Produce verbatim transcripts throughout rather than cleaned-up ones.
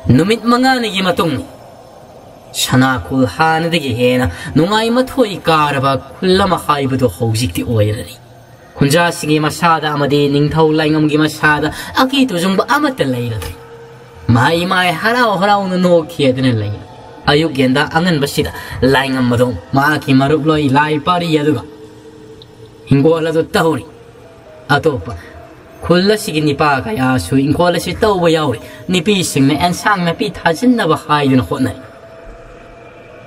ꯅꯨꯃꯤꯠ ꯃꯉꯥꯅꯤꯒꯤ ꯃꯇꯨꯡ, ꯁꯅꯥ ꯈꯨꯜ ꯍꯥꯟꯅꯗꯒꯤ ꯍꯦꯟꯅ ꯅꯨꯡꯉꯥꯏ ꯃꯊꯣꯏ ꯀꯥꯔꯕ ꯈꯨꯜ ꯑꯃ ꯍꯥꯏꯕꯗꯨ ꯍꯧꯖꯤꯛꯇꯤ ꯑꯣꯏꯔꯅꯤ꯫ ꯈꯨꯟꯖꯥꯁꯤꯡꯒꯤ ꯃꯁꯥꯗ ꯑꯃꯗꯤ ꯅꯤꯡꯊꯧ ꯂꯥꯏꯉꯝꯒꯤ ꯃꯁꯥꯗ ꯑꯀꯤ ꯇꯨꯖꯨꯡꯕ ꯑꯃꯠꯇ ꯂꯩꯔꯗ꯭ꯔꯦ꯫ ꯃꯍꯩ ꯃꯍꯩ ꯍꯔꯥꯎ ꯍꯔꯥꯎꯅ ꯅꯣꯛꯈꯤꯗꯨꯅ ꯂꯩ꯫ ꯑꯌꯨꯛ ꯌꯦꯟꯗꯥ ꯑꯉꯟꯕꯁꯤꯗ ꯂꯥꯏꯉꯝ ꯑꯗꯨ ꯃꯍꯥꯛꯀꯤ ꯃꯔꯨꯞꯂꯣꯏ ꯂꯥꯏ ꯄꯥꯔꯤ ꯑꯗꯨꯒ ꯍꯤꯡꯒꯣꯜ ꯑꯗꯨ ꯇꯧꯔꯤ꯫ ꯑꯇꯣꯞꯄ ꯈꯨꯜ ꯑꯁꯤꯒꯤ ꯅꯤꯄꯥ ꯀꯌꯥꯁꯨ ꯏꯪꯈꯣꯜ ꯑꯁꯤ ꯇꯧꯕ ꯌꯥꯎꯔꯤ꯫ ꯅꯨꯄꯤꯁꯤꯡꯅ ꯑꯦꯟꯁꯥꯡ ꯅꯥꯄꯤ ꯊꯥꯖꯤꯟꯅꯕ ꯍꯥꯏꯗꯨꯅ ꯍꯣꯠꯅꯔꯤ꯫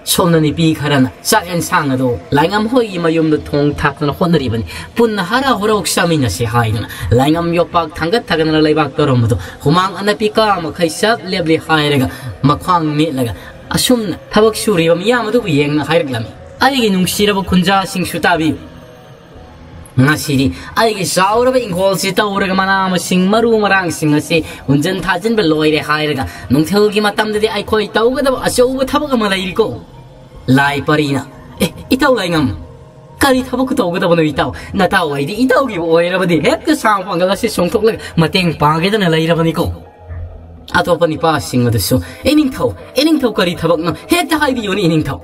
ꯁꯣꯝꯅ ꯅꯨꯄꯤ ꯈꯔꯅ ꯆꯥꯛ ꯑꯦꯟꯁꯥꯡ ꯑꯗꯨ ꯂꯥꯏꯉꯝ ꯍꯣꯏꯒꯤ ꯃꯌꯨꯝꯗ ꯊꯣꯡ ꯊꯥꯛꯇꯨꯅ ꯍꯣꯠꯅꯔꯤꯕꯅꯤ꯫ ꯄꯨꯟꯅ ꯍꯔꯥꯎ ꯍꯔꯥꯎ ꯆꯥꯃꯤꯟꯅꯁꯤ ꯍꯥꯏꯗꯨꯅ ꯂꯥꯏꯉꯝ ꯌꯣꯄꯥꯛ ꯊꯥꯡꯒꯠ ꯊꯥꯡꯒꯠꯅ ꯂꯩꯕꯥꯛ ꯇꯧꯔꯝꯕꯗꯨ ꯍꯨꯃꯥꯡ ꯑꯅꯞꯄꯤ ꯀꯥ ꯃꯈꯩ ꯆꯞ ꯂꯦꯞꯂꯤ ꯍꯥꯏꯔꯒ ꯃꯈ꯭ꯋꯥꯡ ꯃꯦꯠꯂꯒ ꯑꯁꯨꯝꯅ ꯊꯕꯛ ꯁꯨꯔꯤꯕ ꯃꯤꯌꯥꯝ ꯑꯗꯨꯕꯨ ꯌꯦꯡꯅ ꯍꯥꯏꯔꯛꯂꯝꯃꯤ, "ꯑꯩꯒꯤ ꯅꯨꯡꯁꯤꯔꯕ ꯈꯨꯟꯖꯥꯁꯤꯡꯁꯨ ꯇꯥꯕꯤꯌꯨ꯫ ꯉꯁꯤꯗꯤ ꯑꯩꯒꯤ ꯆꯥꯎꯔꯕ ꯏꯪꯈꯣꯜꯁꯤ ꯇꯧꯔꯒ ꯃꯅꯥ ꯃꯁꯤꯡ ꯃꯔꯨ ꯃꯔꯥꯡꯁꯤꯡ ꯑꯁꯤ ꯍꯨꯟꯖꯟ ꯊꯥꯖꯤꯟꯕ ꯂꯣꯏꯔꯦ ꯍꯥꯏꯔꯒ ꯅꯨꯡꯊꯤꯜꯒꯤ ꯃꯇꯝꯗꯗꯤ ꯑꯩꯈꯣꯏ ꯇꯧꯒꯗꯕ ꯑꯆꯧꯕ ꯊꯕꯛ ꯑꯃ ꯂꯩꯔꯤꯀꯣ꯫" ꯂꯥꯏ ꯄꯔꯤꯅ, "ꯑꯦ, ꯏꯇꯥꯎ ꯂꯥꯏꯉꯝ, ꯀꯔꯤ ꯊꯕꯛ ꯇꯧꯒꯗꯕꯅꯣ ꯏꯇꯥꯎ? ꯅꯇꯥꯎ ꯑꯩꯗꯤ ꯏꯇꯥꯎꯒꯤꯕꯨ ꯑꯣꯏꯔꯕꯗꯤ ꯍꯦꯛꯇ ꯁꯥ ꯄꯥꯡꯒꯜ ꯑꯁꯤ ꯆꯣꯡꯊꯣꯛꯂꯒ ꯃꯇꯦꯡ ꯄꯥꯡꯒꯦꯗꯅ ꯂꯩꯔꯕꯅꯤꯀꯣ꯫" ꯑꯇꯣꯞꯄ ꯅꯤꯄꯥꯁꯤꯡ ꯑꯗꯨꯁꯨ, "ꯏꯅꯤꯡꯊꯧ, ꯏꯅꯤꯡꯊꯧ ꯀꯔꯤ ꯊꯕꯛꯅꯣ? ꯍꯦꯛꯇ ꯍꯥꯏꯕꯤꯌꯨꯅꯦ ꯏꯅꯤꯡꯊꯧ꯫"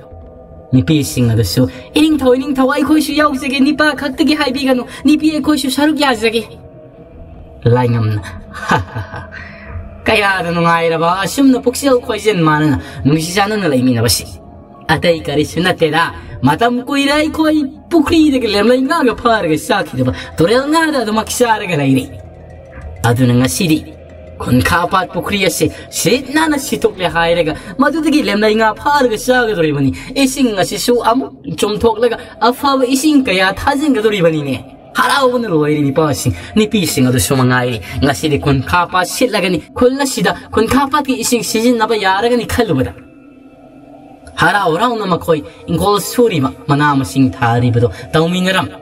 ꯅꯨꯄꯤꯁꯤꯡ ꯑꯗꯨꯁꯨ, "ꯏꯅꯤꯡꯊꯧ, ꯏꯅꯤꯡꯊꯧ, ꯑꯩꯈꯣꯏꯁꯨ ꯌꯥꯎꯖꯒꯦ, ꯅꯤꯄꯥ ꯈꯛꯇꯒꯤ ꯍꯥꯏꯕꯤꯒꯅꯨ, ꯅꯨꯄꯤ ꯑꯩꯈꯣꯏꯁꯨ ꯁꯔꯨꯛ ꯌꯥꯖꯒꯦ꯫" ꯂꯥꯏꯉꯝꯅ, "ꯍꯥ, ꯍꯥ, ꯍꯥ, ꯀꯌꯥꯗ ꯅꯨꯡꯉꯥꯏꯔꯕ ꯑꯁꯨꯝꯅ ꯄꯨꯛꯆꯦꯜ ꯈꯣꯏꯖꯦꯟ ꯃꯥꯟꯅꯅ ꯅꯨꯡꯁꯤ ꯆꯥꯟꯅꯅ ꯂꯩꯃꯤꯟꯅꯕꯁꯤ꯫ ꯑꯇꯩ ꯀꯔꯤꯁꯨ ꯅꯠꯇꯦꯗ, ꯃꯇꯝ ꯀꯨꯏꯔꯦ ꯑꯩꯈꯣꯏ ꯄꯨꯈ꯭ꯔꯤꯗꯒꯤ ꯂꯦꯝꯂꯩ ꯉꯥꯒ ꯐꯥꯔꯒ ꯆꯥꯈꯤꯗꯕ, ꯇꯨꯔꯦꯜ ꯉꯥꯗ ꯑꯗꯨꯃꯛ ꯆꯥꯔꯒ ꯂꯩꯔꯦ꯫ ꯑꯗꯨꯅ ꯉꯁꯤꯗꯤ ꯈꯨꯟꯈꯥ ꯄꯥꯠ ꯄꯨꯈ꯭ꯔꯤ ꯑꯁꯤ ꯁꯤꯠ ꯅꯥꯟꯅ ꯁꯤꯠꯇꯣꯛꯂꯦ ꯍꯥꯏꯔꯒ ꯃꯗꯨꯗꯒꯤ ꯂꯦꯝꯂꯩ ꯉꯥ ꯐꯥꯔꯒ ꯆꯥꯒꯗꯧꯔꯤꯕꯅꯤ꯫ ꯏꯁꯤꯡ ꯑꯁꯤꯁꯨ ꯑꯃꯨꯛ ꯆꯨꯝꯊꯣꯛꯂꯒ ꯑꯐꯕ ꯏꯁꯤꯡ ꯀꯌꯥ ꯊꯥꯖꯤꯟꯒꯗꯧꯔꯤꯕꯅꯤꯅꯦ꯫" ꯍꯔꯥꯎꯕꯅ ꯂꯣꯏꯔꯦ ꯅꯤꯄꯥꯁꯤꯡ꯫ ꯅꯨꯄꯤꯁꯤꯡ ꯑꯗꯨꯁꯨ ꯃꯉꯥꯏꯔꯦ꯫ ꯉꯁꯤꯗꯤ ꯈꯨꯟꯈꯥ ꯄꯥꯠ ꯁꯤꯠꯂꯒꯅꯤ꯫ ꯈꯨꯜ ꯑꯁꯤꯗ ꯈꯨꯟꯈꯥ ꯄꯥꯠꯀꯤ ꯏꯁꯤꯡ ꯁꯤꯖꯤꯟꯅꯕ ꯌꯥꯔꯒꯅꯤ ꯈꯜꯂꯨꯕꯗ ꯍꯔꯥꯎ ꯍꯔꯥꯎꯅ ꯃꯈꯣꯏ ꯏꯪꯈꯣꯜ ꯁꯨꯔꯤꯕ, ꯃꯅꯥ ꯃꯁꯤꯡ ꯊꯥꯔꯤꯕꯗꯣ ꯇꯧꯃꯤꯟꯅꯔꯝꯃꯤ꯫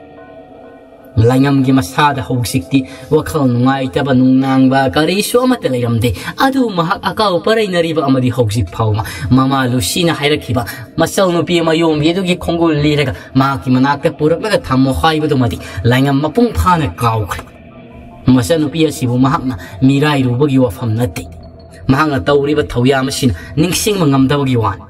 ꯂꯥꯏꯉꯝꯒꯤ ꯃꯁꯥꯗ ꯍꯧꯖꯤꯛꯇꯤ ꯋꯥꯈꯜ ꯅꯨꯡꯉꯥꯏꯇꯕ, ꯅꯨꯡꯅꯥꯡꯕ ꯀꯔꯤꯁꯨ ꯑꯃꯠꯇ ꯂꯩꯔꯝꯗꯦ꯫ ꯑꯗꯨ ꯃꯍꯥꯛ ꯑꯀꯥꯎ ꯄꯔꯩꯅꯔꯤꯕ ꯑꯃꯗꯤ ꯍꯧꯖꯤꯛ ꯐꯥꯎꯕ ꯃꯃꯥ ꯂꯨꯁꯤꯅ ꯍꯥꯏꯔꯛꯈꯤꯕ ꯃꯆꯜ ꯅꯨꯄꯤ ꯃꯌꯣꯝꯕꯤ ꯑꯗꯨꯒꯤ ꯈꯣꯡꯒꯨꯜ ꯂꯤꯔꯒ ꯃꯍꯥꯛꯀꯤ ꯃꯅꯥꯛꯇ ꯄꯨꯔꯛꯂꯒ ꯊꯝꯃꯣ ꯍꯥꯏꯕꯗꯨꯃꯗꯤ ꯂꯥꯏꯉꯝ ꯃꯄꯨꯡ ꯐꯥꯅ ꯀꯥꯎꯈ꯭ꯔꯦ꯫ ꯃꯆꯟꯅꯨꯄꯤ ꯑꯁꯤꯕꯨ ꯃꯍꯥꯛꯅ ꯃꯤꯔꯥꯏꯔꯨꯕꯒꯤ ꯋꯥꯐꯝ ꯅꯠꯇꯦ꯫ ꯃꯍꯥꯛꯅ ꯇꯧꯔꯤꯕ ꯊꯧꯌꯥꯝ ꯑꯁꯤꯅ ꯅꯤꯡꯁꯤꯡꯕ ꯉꯝꯗꯕꯒꯤ ꯋꯥꯅꯤ꯫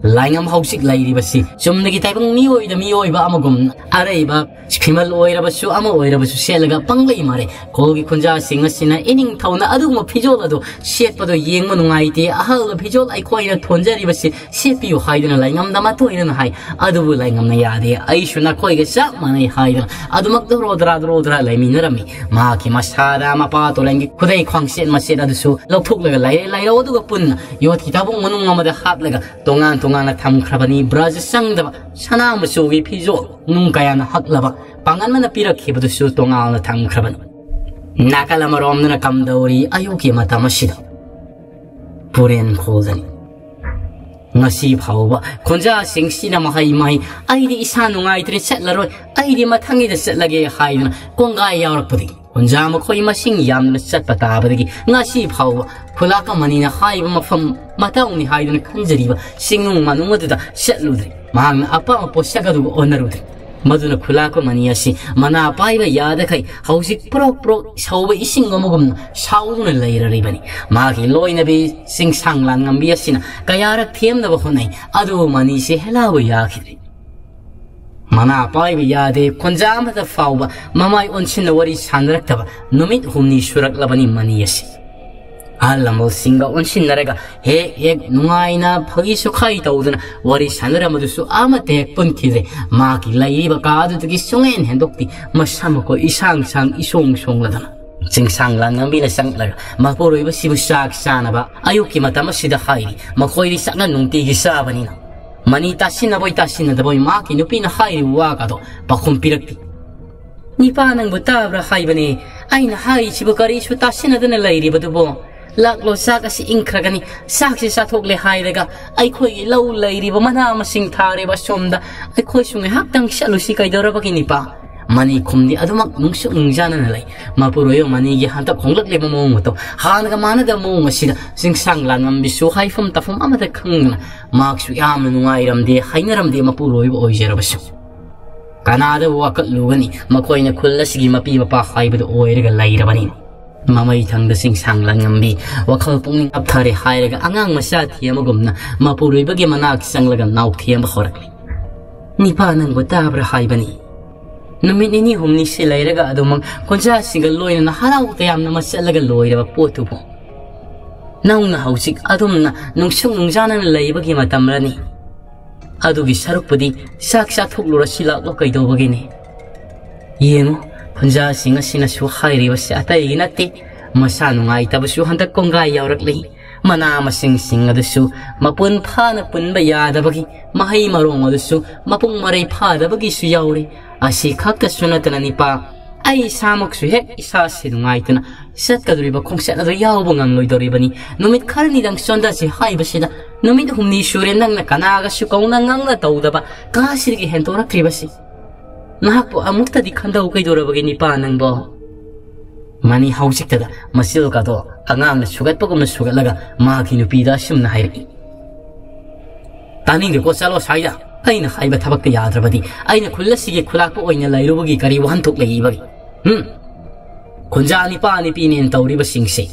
ꯂꯥꯏꯉꯝ ꯍꯧꯖꯤꯛ ꯂꯩꯔꯤꯕꯁꯤ ꯆꯨꯝꯅꯒꯤ ꯇꯥꯏꯕꯪ ꯃꯤꯑꯣꯏꯗ ꯃꯤꯑꯣꯏꯕ ꯑꯃꯒꯨꯝ, ꯑꯔꯩꯕ ꯐꯤꯃꯜ ꯑꯣꯏꯔꯕꯁꯨ ꯑꯃ ꯑꯣꯏꯔꯕꯁꯨ ꯁꯦꯠꯂꯒ ꯄꯪꯂꯩ ꯃꯔꯩ꯫ ꯈꯨꯜꯒꯤ ꯈꯨꯟꯖꯥꯁꯤꯡ ꯑꯁꯤꯅ ꯏꯅꯤꯡꯊꯧꯅ ꯑꯗꯨꯒꯨꯝꯕ ꯐꯤꯖꯣꯜ ꯑꯗꯨ ꯁꯦꯠꯄꯗꯨ ꯌꯦꯡꯕ ꯅꯨꯡꯉꯥꯏꯇꯦ, ꯑꯍꯜꯕ ꯐꯤꯖꯣꯜ ꯑꯩꯈꯣꯏꯅ ꯊꯣꯟꯖꯔꯤꯕꯁꯤ ꯁꯦꯠꯄꯤꯌꯨ ꯍꯥꯏꯗꯨꯅ ꯂꯥꯏꯉꯝꯗ ꯃꯇꯣꯏꯅꯅ ꯍꯥꯏ꯫ ꯑꯗꯨꯕꯨ ꯂꯥꯏꯉꯝꯅ ꯌꯥꯗꯦ, ꯑꯩꯁꯨ ꯅꯈꯣꯏꯒ ꯆꯞ ꯃꯥꯟꯅꯩ ꯍꯥꯏꯗꯨꯅ ꯑꯗꯨꯃꯛ ꯗꯣꯔꯣ ꯗꯣꯔꯥ ꯗꯣꯔꯣ ꯗꯣꯔꯥ ꯂꯩꯃꯤꯟꯅꯔꯝꯃꯤ꯫ ꯃꯍꯥꯛꯀꯤ ꯃꯁꯥꯗ ꯃꯄꯥ ꯇꯣꯂꯦꯟꯒꯤ ꯈꯨꯗꯩ ꯈ꯭ꯋꯥꯡꯁꯦꯠ ꯃꯆꯦꯠ ꯑꯗꯨꯁꯨ ꯂꯧꯊꯣꯛꯂꯒ ꯂꯩꯔꯦ꯫ ꯂꯩꯔꯧ ꯑꯗꯨꯒ ꯄꯨꯟꯅ ꯌꯣꯠꯀꯤ ꯊꯥꯕꯨꯡ ꯃꯅꯨꯡ ꯑꯃꯗ ꯍꯥꯞꯂꯒ ꯇꯣꯉꯥꯟ ꯇꯣꯉꯥꯟꯅ ꯊꯝꯈ꯭ꯔꯕꯅꯤ꯫ ꯕ꯭ꯔꯖ ꯆꯪꯗꯕ ꯁꯅꯥ ꯃꯆꯨꯒꯤ ꯐꯤꯖꯣꯜ ꯅꯨꯡ ꯀꯌꯥꯅ ꯍꯛꯂꯕ ꯄꯥꯡꯒꯟ ꯑꯃꯅ ꯄꯤꯔꯛꯈꯤꯕꯗꯨꯁꯨ ꯇꯣꯉꯥꯟꯅ ꯊꯝꯈ꯭ꯔꯕꯅꯤ꯫ ꯅꯥꯀꯜ ꯑꯃꯔꯣꯝꯗꯅ ꯀꯝꯗꯧꯔꯤ? ꯑꯌꯨꯛꯀꯤ ꯃꯇꯝ ꯑꯁꯤꯗ ꯄꯨꯔꯦꯟ ꯈꯣꯜꯗꯅꯤ꯫ ꯉꯁꯤ ꯐꯥꯎꯕ ꯈꯨꯟꯖꯥꯁꯤꯡꯁꯤꯅ ꯃꯍꯩ ꯃꯍꯩ, "ꯑꯩꯗꯤ ꯏꯁꯥ ꯅꯨꯡꯉꯥꯏꯇ꯭ꯔꯦ, ꯆꯠꯂꯔꯣꯏ, ꯑꯩꯗꯤ ꯃꯊꯪꯒꯤꯗ ꯆꯠꯂꯒꯦ" ꯍꯥꯏꯗꯨꯅ ꯀꯣꯡꯒꯥꯏ ꯌꯥꯎꯔꯛꯄꯗꯒꯤ ꯈꯨꯟꯖꯥ ꯃꯈꯣꯏ ꯃꯁꯤꯡ ꯌꯥꯝꯅ ꯆꯠꯄ ꯇꯥꯕꯗꯒꯤ ꯉꯁꯤ ꯐꯥꯎꯕ ꯈꯨꯂꯥꯛꯀ ꯃꯅꯤꯅ ꯍꯥꯏꯕ ꯃꯐꯝ ꯃꯇꯧꯅꯤ ꯍꯥꯏꯗꯨꯅ ꯈꯟꯖꯔꯤꯕ ꯆꯤꯡꯅꯨꯡ ꯃꯅꯨꯡ ꯑꯗꯨꯗ ꯆꯠꯂꯨꯗ꯭ꯔꯦ꯫ ꯃꯍꯥꯛꯅ ꯑꯄꯥꯝꯕ ꯄꯣꯠꯁꯛ ꯑꯗꯨꯒ ꯑꯣꯟꯅꯔꯨꯗ꯭ꯔꯦ꯫ ꯃꯗꯨꯅ ꯈꯨꯂꯥꯛꯄ ꯃꯅꯤ ꯑꯁꯤ ꯃꯅꯥ ꯄꯥꯏꯕ ꯌꯥꯗꯈꯩ ꯍꯧꯖꯤꯛ ꯄ꯭ꯔꯣꯛ ꯄ꯭ꯔꯣꯛ ꯁꯧꯕ ꯏꯁꯤꯡ ꯑꯃꯒꯨꯝꯅ ꯁꯥꯎꯗꯨꯅ ꯂꯩꯔꯔꯤꯕꯅꯤ꯫ ꯃꯍꯥꯛꯀꯤ ꯂꯣꯏꯅꯕꯤ ꯆꯤꯡꯁꯥꯡ ꯂꯥꯟꯉꯝꯕꯤ ꯑꯁꯤꯅ ꯀꯌꯥꯔꯛ ꯊꯦꯝꯅꯕ ꯍꯣꯠꯅꯩ, ꯑꯗꯨꯕꯨ ꯃꯅꯤꯁꯤ ꯍꯦꯂꯥꯎꯕ ꯌꯥꯈꯤꯗ꯭ꯔꯦ꯫ ꯃꯅꯥ ꯄꯥꯏꯕ ꯌꯥꯗꯦ, ꯈꯨꯟꯖꯥ ꯑꯃꯗ ꯐꯥꯎꯕ ꯃꯃꯥꯏ ꯑꯣꯟꯁꯤꯟꯅ ꯋꯥꯔꯤ ꯁꯥꯟꯅꯔꯛꯇꯕ ꯅꯨꯃꯤꯠ ꯍꯨꯝꯅꯤ ꯁꯨꯔꯛꯂꯕꯅꯤ ꯃꯅꯤ ꯑꯁꯤ꯫ ꯑꯍꯜ ꯂꯃꯟꯁꯤꯡꯒ ꯑꯣꯟꯁꯤꯟꯅꯔꯒ ꯍꯦꯛ ꯍꯦꯛ ꯅꯨꯡꯉꯥꯏꯅ ꯐꯥꯒꯤ ꯁꯨꯈꯥꯏ ꯇꯧꯗꯨꯅ ꯋꯥꯔꯤ ꯁꯥꯟꯅꯔꯝꯕꯗꯨꯁꯨ ꯑꯃꯠꯇ ꯍꯦꯛ ꯄꯨꯟꯈꯤꯗ꯭ꯔꯦ꯫ ꯃꯍꯥꯛꯀꯤ ꯂꯩꯔꯤꯕ ꯀꯥ ꯑꯗꯨꯗꯒꯤ ꯁꯨꯡꯍꯦꯟ ꯍꯦꯟꯗꯣꯛꯇꯦ꯫ ꯃꯁꯥ ꯃꯈꯣꯏ ꯏꯁꯥꯡ ꯁꯥꯡ ꯏꯁꯣꯡ ꯁꯣꯡꯂꯗꯅ ꯆꯤꯡꯁꯥꯡ ꯂꯥꯟꯉꯝꯕꯤꯅ ꯆꯪꯂꯒ ꯃꯄꯨꯔꯣꯏꯕꯁꯤꯕꯨ ꯆꯥꯛ ꯆꯥꯅꯕ ꯑꯌꯨꯛꯀꯤ ꯃꯇꯝ ꯑꯁꯤꯗ ꯍꯥꯏꯔꯤ꯫ ꯃꯈꯣꯏꯗꯤ ꯆꯥꯛꯅ ꯅꯨꯡꯇꯤꯒꯤ ꯆꯥꯕꯅꯤꯅ꯫ ꯃꯅꯤ ꯇꯥꯁꯤꯟꯅꯕꯣꯏ ꯇꯥꯁꯤꯟꯅꯗꯕꯣꯏ ꯃꯍꯥꯛꯀꯤ ꯅꯨꯄꯤꯅ ꯍꯥꯏꯔꯤꯕ ꯋꯥꯒꯗꯣ ꯄꯥꯎꯈꯨꯝ ꯄꯤꯔꯛꯇꯦ꯫ "ꯅꯤꯄꯥ, ꯅꯪꯕꯨ ꯇꯥꯕ꯭ꯔꯥ ꯍꯥꯏꯕꯅꯦ? ꯑꯩꯅ ꯍꯥꯏꯔꯤꯁꯤꯕꯨ ꯀꯔꯤꯁꯨ ꯇꯥꯁꯤꯟꯅꯗꯅ ꯂꯩꯔꯤꯕꯗꯨꯕꯣ? ꯂꯥꯛꯂꯣ, ꯆꯥꯛ ꯑꯁꯤ ꯏꯪꯈ꯭ꯔꯒꯅꯤ꯫ ꯆꯥꯛꯁꯤ ꯆꯥꯊꯣꯛꯂꯦ ꯍꯥꯏꯔꯒ ꯑꯩꯈꯣꯏꯒꯤ ꯂꯧ ꯂꯩꯔꯤꯕ ꯃꯅꯥ ꯃꯁꯤꯡ ꯊꯥꯔꯤꯕ ꯑꯁꯣꯝꯗ ꯑꯩꯈꯣꯏꯁꯨ ꯉꯥꯏꯍꯥꯛꯇꯪ ꯆꯠꯂꯨꯁꯤ ꯀꯩꯗꯧꯔꯕꯒꯦ ꯅꯤꯄꯥ?" ꯃꯅꯤ ꯈꯨꯝꯗꯤ ꯑꯗꯨꯃꯛ ꯅꯨꯡꯁꯨ ꯅꯨꯡꯖꯥꯅꯅ ꯂꯩ꯫ ꯃꯄꯨꯔꯣꯏꯕ ꯃꯅꯤꯒꯤ ꯍꯟꯗꯛ ꯍꯣꯡꯂꯛꯂꯤꯕ ꯃꯑꯣꯡ ꯃꯇꯧ, ꯍꯥꯟꯅꯒ ꯃꯥꯟꯅꯗꯕ ꯃꯑꯣꯡ ꯑꯁꯤꯗ ꯆꯤꯡꯁꯥꯡ ꯂꯥꯟꯉꯝꯕꯤꯁꯨ ꯍꯥꯏꯐꯝ ꯇꯥꯐꯝ ꯑꯃꯠꯇ ꯈꯪꯗꯅ ꯃꯍꯥꯛꯁꯨ ꯌꯥꯝꯅ ꯅꯨꯡꯉꯥꯏꯔꯝꯗꯦ, ꯍꯩꯅꯔꯝꯗꯦ꯫ ꯃꯄꯨꯔꯣꯏꯕ ꯑꯣꯏꯖꯔꯕꯁꯨ ꯀꯅꯥꯗꯕꯨ ꯋꯥꯀꯠꯂꯨꯒꯅꯤ? ꯃꯈꯣꯏꯅ ꯈꯨꯜ ꯑꯁꯤꯒꯤ ꯃꯄꯤ ꯃꯄꯥ ꯍꯥꯏꯕꯗꯨ ꯑꯣꯏꯔꯒ ꯂꯩꯔꯕꯅꯤꯅ꯫ ꯃꯃꯩ ꯊꯪꯗ ꯆꯤꯡꯁꯥꯡ ꯂꯥꯡꯉꯝꯕꯤ ꯋꯥꯈꯜ ꯄꯨꯛꯅꯤꯡ ꯍꯥꯞꯊꯔꯦ ꯍꯥꯏꯔꯒ ꯑꯉꯥꯡ ꯃꯆꯥ ꯊꯦꯝꯕꯒꯨꯝꯅ ꯃꯄꯨꯔꯣꯏꯕꯒꯤ ꯃꯅꯥꯛ ꯆꯪꯂꯒ ꯅꯥꯎ ꯊꯦꯝꯕ ꯍꯧꯔꯛꯂꯤ꯫ "ꯅꯤꯄꯥ ꯅꯪꯕꯨ ꯇꯥꯕ꯭ꯔꯥ ꯍꯥꯏꯕꯅꯤ? ꯅꯨꯃꯤꯠ ꯅꯤꯅꯤ ꯍꯨꯝꯅꯤꯁꯤ ꯂꯩꯔꯒ ꯑꯗꯨꯃꯛ ꯀꯨꯟꯖꯥꯁꯤꯒ ꯂꯣꯏꯅꯅ ꯍꯔꯥꯎ ꯇꯌꯥꯝꯅ ꯃꯆꯠꯂꯒ ꯂꯣꯏꯔꯕ ꯄꯣꯠꯇꯨꯕꯨ ꯅꯪꯅ ꯍꯧꯖꯤꯛ ꯑꯗꯨꯝꯅ ꯅꯨꯡꯁꯨꯛ ꯅꯨꯡꯖꯥꯅꯅ ꯂꯩꯕꯒꯤ ꯃꯇꯝꯔꯅꯤ? ꯑꯗꯨꯒꯤ ꯁꯔꯨꯛꯄꯨꯗꯤ ꯆꯥꯛ ꯆꯥꯊꯣꯛꯂꯨꯔꯁꯤ ꯂꯥꯛꯂꯣ, ꯀꯩꯗꯧꯕꯒꯤꯅꯤ? ꯌꯦꯡꯉꯨ, ꯈꯨꯟꯖꯥꯁꯤꯡ ꯑꯁꯤꯅꯁꯨ ꯍꯥꯏꯔꯤꯕꯁꯦ ꯑꯇꯩꯒꯤ ꯅꯠꯇꯦ, ꯃꯁꯥ ꯅꯨꯡꯉꯥꯏꯇꯕꯁꯨ ꯍꯟꯗꯛ ꯀꯣꯡꯒꯥꯏ ꯌꯥꯎꯔꯛꯂꯤ꯫ ꯃꯅꯥ ꯃꯁꯤꯡꯁꯤꯡ ꯑꯗꯨꯁꯨ ꯃꯄꯨꯟ ꯐꯥꯅ ꯄꯨꯟꯕ ꯌꯥꯗꯕꯒꯤ, ꯃꯍꯩ ꯃꯔꯣꯡ ꯑꯗꯨꯁꯨ ꯃꯄꯨꯡ ꯃꯔꯩ ꯐꯥꯗꯕꯒꯤꯁꯨ ꯌꯥꯎꯔꯤ꯫ ꯑꯁꯤ ꯈꯛꯇꯁꯨ ꯅꯠꯇꯅ ꯅꯤꯄꯥ, ꯑꯩ ꯏꯁꯥꯃꯛꯁꯨ ꯍꯦꯛ ꯏꯁꯥꯁꯤ ꯅꯨꯡꯉꯥꯏꯇꯅ ꯆꯠꯀꯗꯧꯔꯤꯕ ꯈꯣꯡꯆꯠ ꯑꯗꯨ ꯌꯥꯎꯕ ꯉꯝꯂꯣꯏꯗꯧꯔꯤꯕꯅꯤ꯫ ꯅꯨꯃꯤꯠ ꯈꯔꯅꯤꯗꯪ ꯆꯣꯟꯊꯁꯤ ꯍꯥꯏꯕꯁꯤꯗ ꯅꯨꯃꯤꯠ ꯍꯨꯝꯅꯤ ꯁꯨꯔꯦ ꯅꯪꯅ ꯀꯅꯥꯒꯁꯨ ꯀꯧꯅ ꯉꯥꯡꯅ ꯇꯧꯗꯕ ꯀꯥꯁꯤꯗꯒꯤ ꯍꯦꯟꯗꯣꯔꯛꯇ꯭ꯔꯤꯕꯁꯤ꯫ ꯅꯍꯥꯛꯄꯨ ꯑꯃꯨꯛꯇꯗꯤ ꯈꯟꯗꯧ ꯀꯩꯗꯧꯔꯕꯒꯦ ꯅꯤꯄꯥ ꯅꯪꯕꯣ?" ꯃꯅꯤ ꯍꯧꯖꯤꯛꯇꯗ ꯃꯆꯤꯜꯒꯗꯣ ꯑꯉꯥꯡꯅ ꯁꯨꯒꯠꯄꯒꯨꯝꯅ ꯁꯨꯒꯠꯂꯒ ꯃꯥꯒꯤ ꯅꯨꯄꯤꯗ ꯑꯁꯨꯝꯅ ꯍꯥꯏꯔꯛꯏ꯫ "ꯇꯥꯅꯤꯡꯗꯦꯀꯣ, ꯆꯠꯂꯣ ꯁ꯭ꯋꯥꯏꯗ꯫ ꯑꯩꯅ ꯍꯥꯏꯕ ꯊꯕꯛꯇ ꯌꯥꯗ꯭ꯔꯕꯗꯤ ꯑꯩꯅ ꯈꯨꯜ ꯑꯁꯤꯒꯤ ꯈꯨꯂꯥꯛꯄ ꯑꯣꯏꯅ ꯂꯩꯔꯨꯕꯒꯤ ꯀꯔꯤ ꯋꯥꯍꯟꯊꯣꯛ ꯂꯩꯕꯒꯦ? ꯍꯨꯝ? ꯈꯨꯟꯖꯥ ꯅꯤꯄꯥ ꯅꯤꯄꯤꯅꯦꯅ ꯇꯧꯔꯤꯕꯁꯤꯡꯁꯦ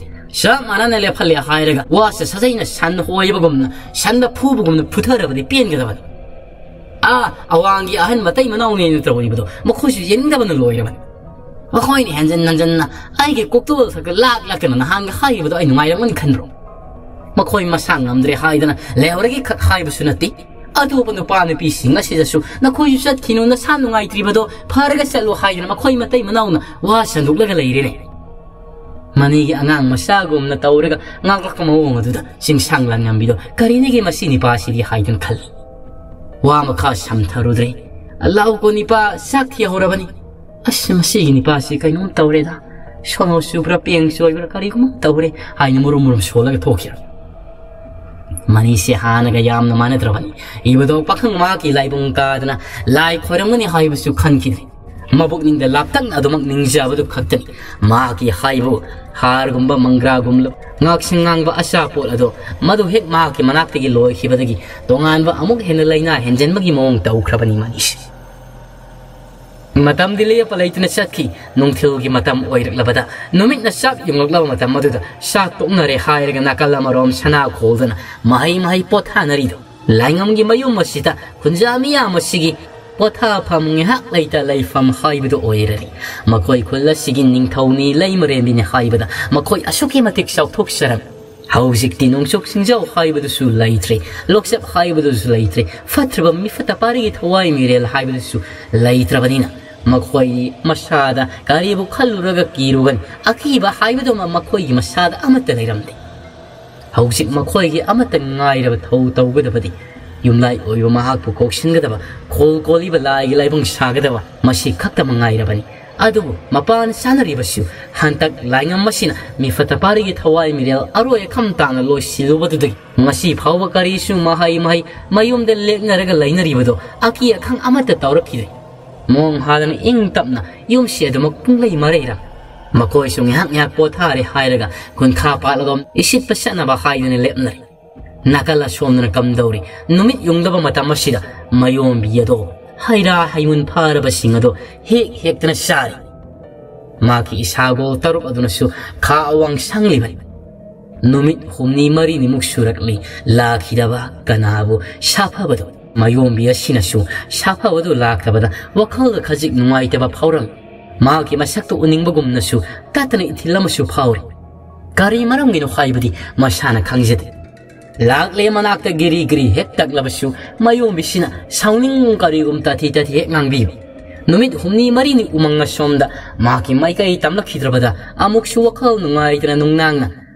ꯆꯞ ꯃꯥꯟꯅꯅ ꯂꯦꯞꯍꯜꯂꯦ ꯍꯥꯏꯔꯒ ꯋꯥꯁꯦ ꯁꯥꯖꯩꯅ ꯁꯟ ꯍꯣꯏꯕꯒꯨꯝꯅ, ꯁꯟꯗ ꯐꯨꯕꯒꯨꯝꯅ ꯐꯨꯊꯔꯕꯗꯤ ꯄꯦꯟꯒꯗꯕꯅꯤ꯫ ꯑꯥ, ꯑꯋꯥꯡꯒꯤ ꯑꯍꯟ ꯃꯇꯩ ꯃꯅꯥꯎꯅꯦꯅ ꯇꯧꯔꯤꯕꯗꯣ ꯃꯈꯣꯏꯁꯨ ꯌꯦꯡꯅꯤꯡꯗꯕꯅ ꯂꯣꯏꯔꯕꯅꯤ꯫ ꯃꯈꯣꯏꯅ ꯍꯦꯟꯖꯟ ꯍꯟꯖꯟꯅ ꯑꯩꯒꯤ ꯀꯣꯛꯇꯣꯜ ꯈꯛꯇ ꯂꯥꯛ ꯂꯥꯛꯇꯅ ꯅꯍꯥꯟꯒ ꯍꯥꯏꯔꯤꯕꯗꯣ ꯑꯩ ꯅꯨꯡꯉꯥꯏꯔꯝꯒꯅꯤ ꯈꯟꯕ꯭ꯔꯣ? ꯃꯈꯣꯏ ꯃꯁꯥ ꯉꯝꯗ꯭ꯔꯦ ꯍꯥꯏꯗꯅ ꯂꯩꯍꯧꯔꯒꯦ ꯈꯛ ꯍꯥꯏꯕꯁꯨ ꯅꯠꯇꯦ꯫ ꯑꯇꯣꯞꯄ ꯅꯨꯄꯥ ꯅꯨꯄꯤꯁꯤꯡ ꯑꯁꯤꯗꯁꯨ ꯅꯈꯣꯏꯁꯨ ꯆꯠꯈꯤꯅꯨ, ꯅꯁꯥ ꯅꯨꯡꯉꯥꯏꯇ꯭ꯔꯤꯕꯗꯣ ꯐꯔꯒ ꯆꯠꯂꯣ ꯍꯥꯏꯗꯅ ꯃꯈꯣꯏ ꯃꯇꯩ ꯃꯅꯥꯎꯅ ꯋꯥ ꯁꯟꯗꯣꯛꯂꯒ ꯂꯩꯔꯦꯅꯦ꯫ ꯃꯅꯤꯒꯤ ꯑꯉꯥꯡ ꯃꯆꯥꯒꯨꯝꯅ ꯇꯧꯔꯒ ꯉꯥꯡꯂꯛꯄ ꯃꯑꯣꯡ ꯑꯗꯨꯗ ꯆꯤꯡꯁꯥꯡ ꯂꯥꯟꯉꯝꯕꯤꯗꯣ ꯀꯔꯤꯅꯤꯒꯦ ꯃꯁꯤ ꯅꯤꯄꯥꯁꯤꯗꯤ ꯍꯥꯏꯗꯨꯅ ꯈꯜꯂꯤ꯫ ꯋꯥ ꯃꯈꯥ ꯁꯝꯊꯔꯨꯗ꯭ꯔꯦ꯫ "ꯂꯥꯛꯎꯀꯣ ꯅꯤꯄꯥ, ꯆꯥꯛ ꯊꯤꯍꯧꯔꯕꯅꯤ꯫ ꯑꯁ, ꯃꯁꯤꯒꯤ ꯅꯤꯄꯥꯁꯤ ꯀꯩꯅꯣꯝ ꯇꯧꯔꯦꯗ꯫ ꯁꯣꯅꯣ ꯆꯨꯕ꯭ꯔꯥ, ꯄꯦꯡ ꯆꯣꯏꯕ꯭ꯔꯥ, ꯀꯔꯤꯒꯨꯝꯕ ꯇꯧꯔꯦ" ꯍꯥꯏꯅ ꯃꯨꯔꯨꯝ ꯃꯨꯔꯨꯝ ꯁꯣꯜꯂꯒ ꯊꯣꯛꯈꯤ꯫ ꯃꯅꯤꯁꯦ ꯍꯥꯟꯅꯒ ꯌꯥꯝꯅ ꯃꯥꯟꯅꯗ꯭ꯔꯕꯅꯤ꯫ ꯏꯕꯗꯣ ꯄꯥꯈꯪ ꯃꯍꯥꯛꯀꯤ ꯂꯥꯏꯕꯨꯡ ꯀꯥꯗꯅ ꯂꯥꯏ ꯈꯣꯏꯔꯝꯒꯅꯤ ꯍꯥꯏꯕꯁꯨ ꯈꯟꯈꯤꯗ꯭ꯔꯦ꯫ ꯃꯕꯨꯛꯅꯤꯡꯗ ꯂꯥꯞꯇꯛꯅ ꯑꯗꯨꯃꯛ ꯅꯤꯡꯖꯕꯗꯨ ꯈꯛꯇꯅꯤ꯫ ꯃꯍꯥꯛꯀꯤ ꯍꯥꯏꯕꯨ ꯍꯥꯔꯒꯨꯝꯕ ꯃꯪꯒ꯭ꯔꯥꯒꯨꯝꯂꯕ ꯉꯥꯛꯁꯪ ꯉꯥꯡꯕ ꯑꯆꯥꯄꯣꯠ ꯑꯗꯣ ꯃꯗꯨ ꯍꯦꯛ ꯃꯍꯥꯛꯀꯤ ꯃꯅꯥꯛꯇꯒꯤ ꯂꯣꯏꯈꯤꯕꯗꯒꯤ ꯇꯣꯉꯥꯟꯕ ꯑꯃꯨꯛ ꯍꯦꯟꯅ ꯂꯥꯏꯅꯥ ꯍꯦꯟꯖꯟꯕꯒꯤ ꯃꯑꯣꯡ ꯇꯧꯈ꯭ꯔꯕꯅꯤ ꯃꯅꯤꯁꯦ꯫ ꯃꯇꯝꯗꯤ ꯂꯦꯞꯄ ꯂꯩꯇꯅ ꯆꯠꯈꯤ꯫ ꯅꯨꯡꯊꯤꯜꯒꯤ ꯃꯇꯝ ꯑꯣꯏꯔꯛꯂꯕꯗ, ꯅꯨꯃꯤꯠꯅ ꯆꯥꯛ ꯌꯨꯡꯂꯛꯂꯕ ꯃꯇꯝ ꯑꯗꯨꯗ, ꯆꯥꯛ ꯇꯣꯛꯅꯔꯦ ꯍꯥꯏꯔꯒ ꯅꯥꯀꯜ ꯑꯃꯔꯣꯝ ꯁꯅꯥ ꯈꯣꯜꯗꯅ ꯃꯍꯩ ꯃꯍꯩ ꯄꯣꯊꯥꯅꯔꯤꯗꯣ, ꯂꯥꯏꯉꯝꯒꯤ ꯃꯌꯨꯝ ꯑꯁꯤꯗ ꯈꯨꯟꯖꯥ ꯃꯤꯌꯥꯝ ꯑꯁꯤꯒꯤ ꯄꯣꯊꯥꯐꯝ ꯉꯥꯏꯍꯥꯛ ꯂꯩꯇ ꯂꯩꯐꯝ ꯍꯥꯏꯕꯗꯨ ꯑꯣꯏꯔꯅꯤ꯫ ꯃꯈꯣꯏ ꯈꯨꯜ ꯑꯁꯤꯒꯤ ꯅꯤꯡꯊꯧꯅꯤ, ꯂꯩꯃꯔꯦꯟꯕꯤꯅꯤ ꯍꯥꯏꯕꯗ ꯃꯈꯣꯏ ꯑꯁꯨꯛꯀꯤ ꯃꯇꯤꯛ ꯆꯥꯎꯊꯣꯛꯆꯔꯝꯃꯤ꯫ ꯍꯧꯖꯤꯛꯇꯤ ꯅꯣꯡꯆꯨꯞ ꯁꯤꯡꯖꯥꯎ ꯍꯥꯏꯕꯗꯨꯁꯨ ꯂꯩꯇ꯭ꯔꯦ, ꯂꯣꯛꯆꯞ ꯍꯥꯏꯕꯗꯨꯁꯨ ꯂꯩꯇ꯭ꯔꯦ, ꯐꯠꯇ꯭ꯔꯕ ꯃꯤꯐꯠꯇ ꯄꯥꯔꯤꯒꯤ ꯊꯋꯥꯏ ꯃꯤꯔꯦꯜ ꯍꯥꯏꯕꯗꯨꯁꯨ ꯂꯩꯇ꯭ꯔꯕꯅꯤꯅ, ꯃꯈꯣꯏ ꯃꯁꯥꯗ ꯀꯔꯤꯕꯨ ꯈꯜꯂꯨꯔꯒ ꯀꯤꯔꯨꯒꯅꯤ? ꯑꯀꯤꯕ ꯍꯥꯏꯕꯗꯨꯃ ꯃꯈꯣꯏꯒꯤ ꯃꯁꯥꯗ ꯑꯃꯠꯇ ꯂꯩꯔꯝꯗꯦ꯫ ꯍꯧꯖꯤꯛ ꯃꯈꯣꯏꯒꯤ ꯑꯃꯠꯇ ꯉꯥꯏꯔꯕ ꯊꯧ ꯇꯧꯒꯗꯕꯗꯤ ꯌꯨꯝꯂꯥꯏ ꯑꯣꯏꯕ ꯃꯍꯥꯛꯄꯨ ꯀꯧꯁꯤꯟꯒꯗꯕ, ꯈꯣꯜ ꯀꯣꯜꯂꯤꯕ ꯂꯥꯏꯒꯤ ꯂꯥꯏꯕꯨꯡ ꯁꯥꯒꯗꯕ, ꯃꯁꯤ ꯈꯛꯇ ꯃꯉꯥꯏꯔꯕꯅꯤ꯫ ꯑꯗꯨꯕꯨ ꯃꯄꯥꯟ ꯆꯥꯅꯔꯤꯕꯁꯨ ꯍꯟꯗꯛ ꯂꯥꯏꯉꯝ ꯑꯁꯤꯅ ꯃꯤꯐꯠꯇ ꯄꯥꯔꯤꯒꯤ ꯊꯋꯥꯏ ꯃꯤꯔꯦꯜ ꯑꯔꯣꯏ ꯑꯈꯝ ꯇꯥꯅ ꯂꯣꯏꯁꯤꯜꯂꯨꯕꯗꯨꯗꯒꯤ ꯉꯁꯤ ꯐꯥꯎꯕ ꯀꯔꯤꯁꯨ ꯃꯍꯩ ꯃꯍꯩ ꯃꯌꯨꯝꯗ ꯂꯦꯛꯅꯔꯒ ꯂꯩꯅꯔꯤꯕꯗꯣ ꯑꯀꯤ ꯑꯈꯪ ꯑꯃꯠꯇ ꯇꯧꯔꯛꯈꯤꯗꯦ꯫ ꯃꯑꯣꯡ ꯍꯥꯗꯅ ꯏꯪ ꯇꯞꯅ ꯌꯨꯝꯁꯤ ꯑꯗꯨꯃꯛ ꯄꯨꯡꯂꯩ ꯃꯔꯩꯔ꯫ ꯃꯈꯣꯏꯁꯨ ꯉꯥꯏꯍꯥꯛ ꯉꯥꯏꯍꯥꯛ ꯄꯣꯊꯥꯔꯦ ꯍꯥꯏꯔꯒ ꯈꯨꯟꯈꯥ ꯄꯥꯠꯂꯗꯣꯝ ꯏꯁꯤꯠꯄ ꯆꯠꯅꯕ ꯍꯥꯏꯗꯨꯅ ꯂꯦꯞꯅꯔꯦ꯫ ꯅꯥꯀꯜ ꯑꯁꯣꯝꯗꯅ ꯀꯝꯗꯧꯔꯤ? ꯅꯨꯃꯤꯠ ꯌꯨꯡꯗꯕ ꯃꯇꯝ ꯑꯁꯤꯗ ꯃꯌꯣꯝꯕꯤ ꯑꯗꯣ ꯍꯩꯔꯥ ꯍꯩꯃꯨꯟ ꯐꯥꯔꯕꯁꯤꯡ ꯑꯗꯣ ꯍꯦꯛ ꯍꯦꯛꯇꯅ ꯆꯥꯔꯤ꯫ ꯃꯍꯥꯛꯀꯤ ꯏꯁꯥꯒꯣꯜ ꯇꯔꯨꯛ ꯑꯗꯨꯅꯁꯨ ꯈꯥ ꯑꯋꯥꯡ ꯁꯪꯂꯤꯕꯅꯤ꯫ ꯅꯨꯃꯤꯠ ꯍꯨꯝꯅꯤ ꯃꯔꯤꯅꯤꯃꯨꯛ ꯁꯨꯔꯛꯂꯤ ꯂꯥꯛꯈꯤꯗꯕ ꯀꯅꯥꯕꯨ ꯁꯥꯐꯕꯗꯣ꯫ ꯃꯌꯣꯝꯕꯤ ꯑꯁꯤꯅꯁꯨ ꯁꯥꯐꯕꯗꯨ ꯂꯥꯛꯇꯕꯗ ꯋꯥꯈꯜꯗ ꯈꯖꯤꯛ ꯅꯨꯡꯉꯥꯏꯇꯕ ꯐꯥꯎꯔꯝꯃꯤ꯫ ꯃꯍꯥꯛꯀꯤ ꯃꯁꯛꯇꯨ ꯎꯅꯤꯡꯕꯒꯨꯝꯅꯁꯨ ꯇꯠꯇꯅ ꯏꯊꯤꯜ ꯑꯃꯁꯨ ꯐꯥꯎꯔꯤ꯫ ꯀꯔꯤ ꯃꯔꯝꯒꯤꯅꯣ ꯍꯥꯏꯕꯗꯤ ꯃꯁꯥꯅ ꯈꯪꯖꯗꯦ꯫ ꯂꯥꯛꯂꯦ ꯃꯅꯥꯛꯇ ꯒꯤꯔꯤ ꯒꯤꯔꯤ ꯍꯦꯛ ꯇꯛꯂꯕꯁꯨ ꯃꯌꯣꯝꯕꯤꯁꯤꯅ ꯁꯥꯎꯅꯤꯡ ꯀꯔꯤꯒꯨꯝ ꯇꯥꯊꯤ ꯇꯥꯊꯤ ꯍꯦꯛ ꯉꯥꯡꯕꯤꯕ꯫ ꯅꯨꯃꯤꯠ ꯍꯨꯝꯅꯤ ꯃꯔꯤꯅꯤ ꯎꯃꯪ ꯑꯁꯣꯝꯗ ꯃꯍꯥꯛꯀꯤ ꯃꯥꯏꯀꯩ ꯇꯝꯂꯛꯈꯤꯗ꯭ꯔꯕꯗ ꯑꯃꯨꯛꯁꯨ ꯋꯥꯈꯜ ꯅꯨꯡꯉꯥꯏꯇꯅ ꯅꯨꯡꯅꯥꯡꯅ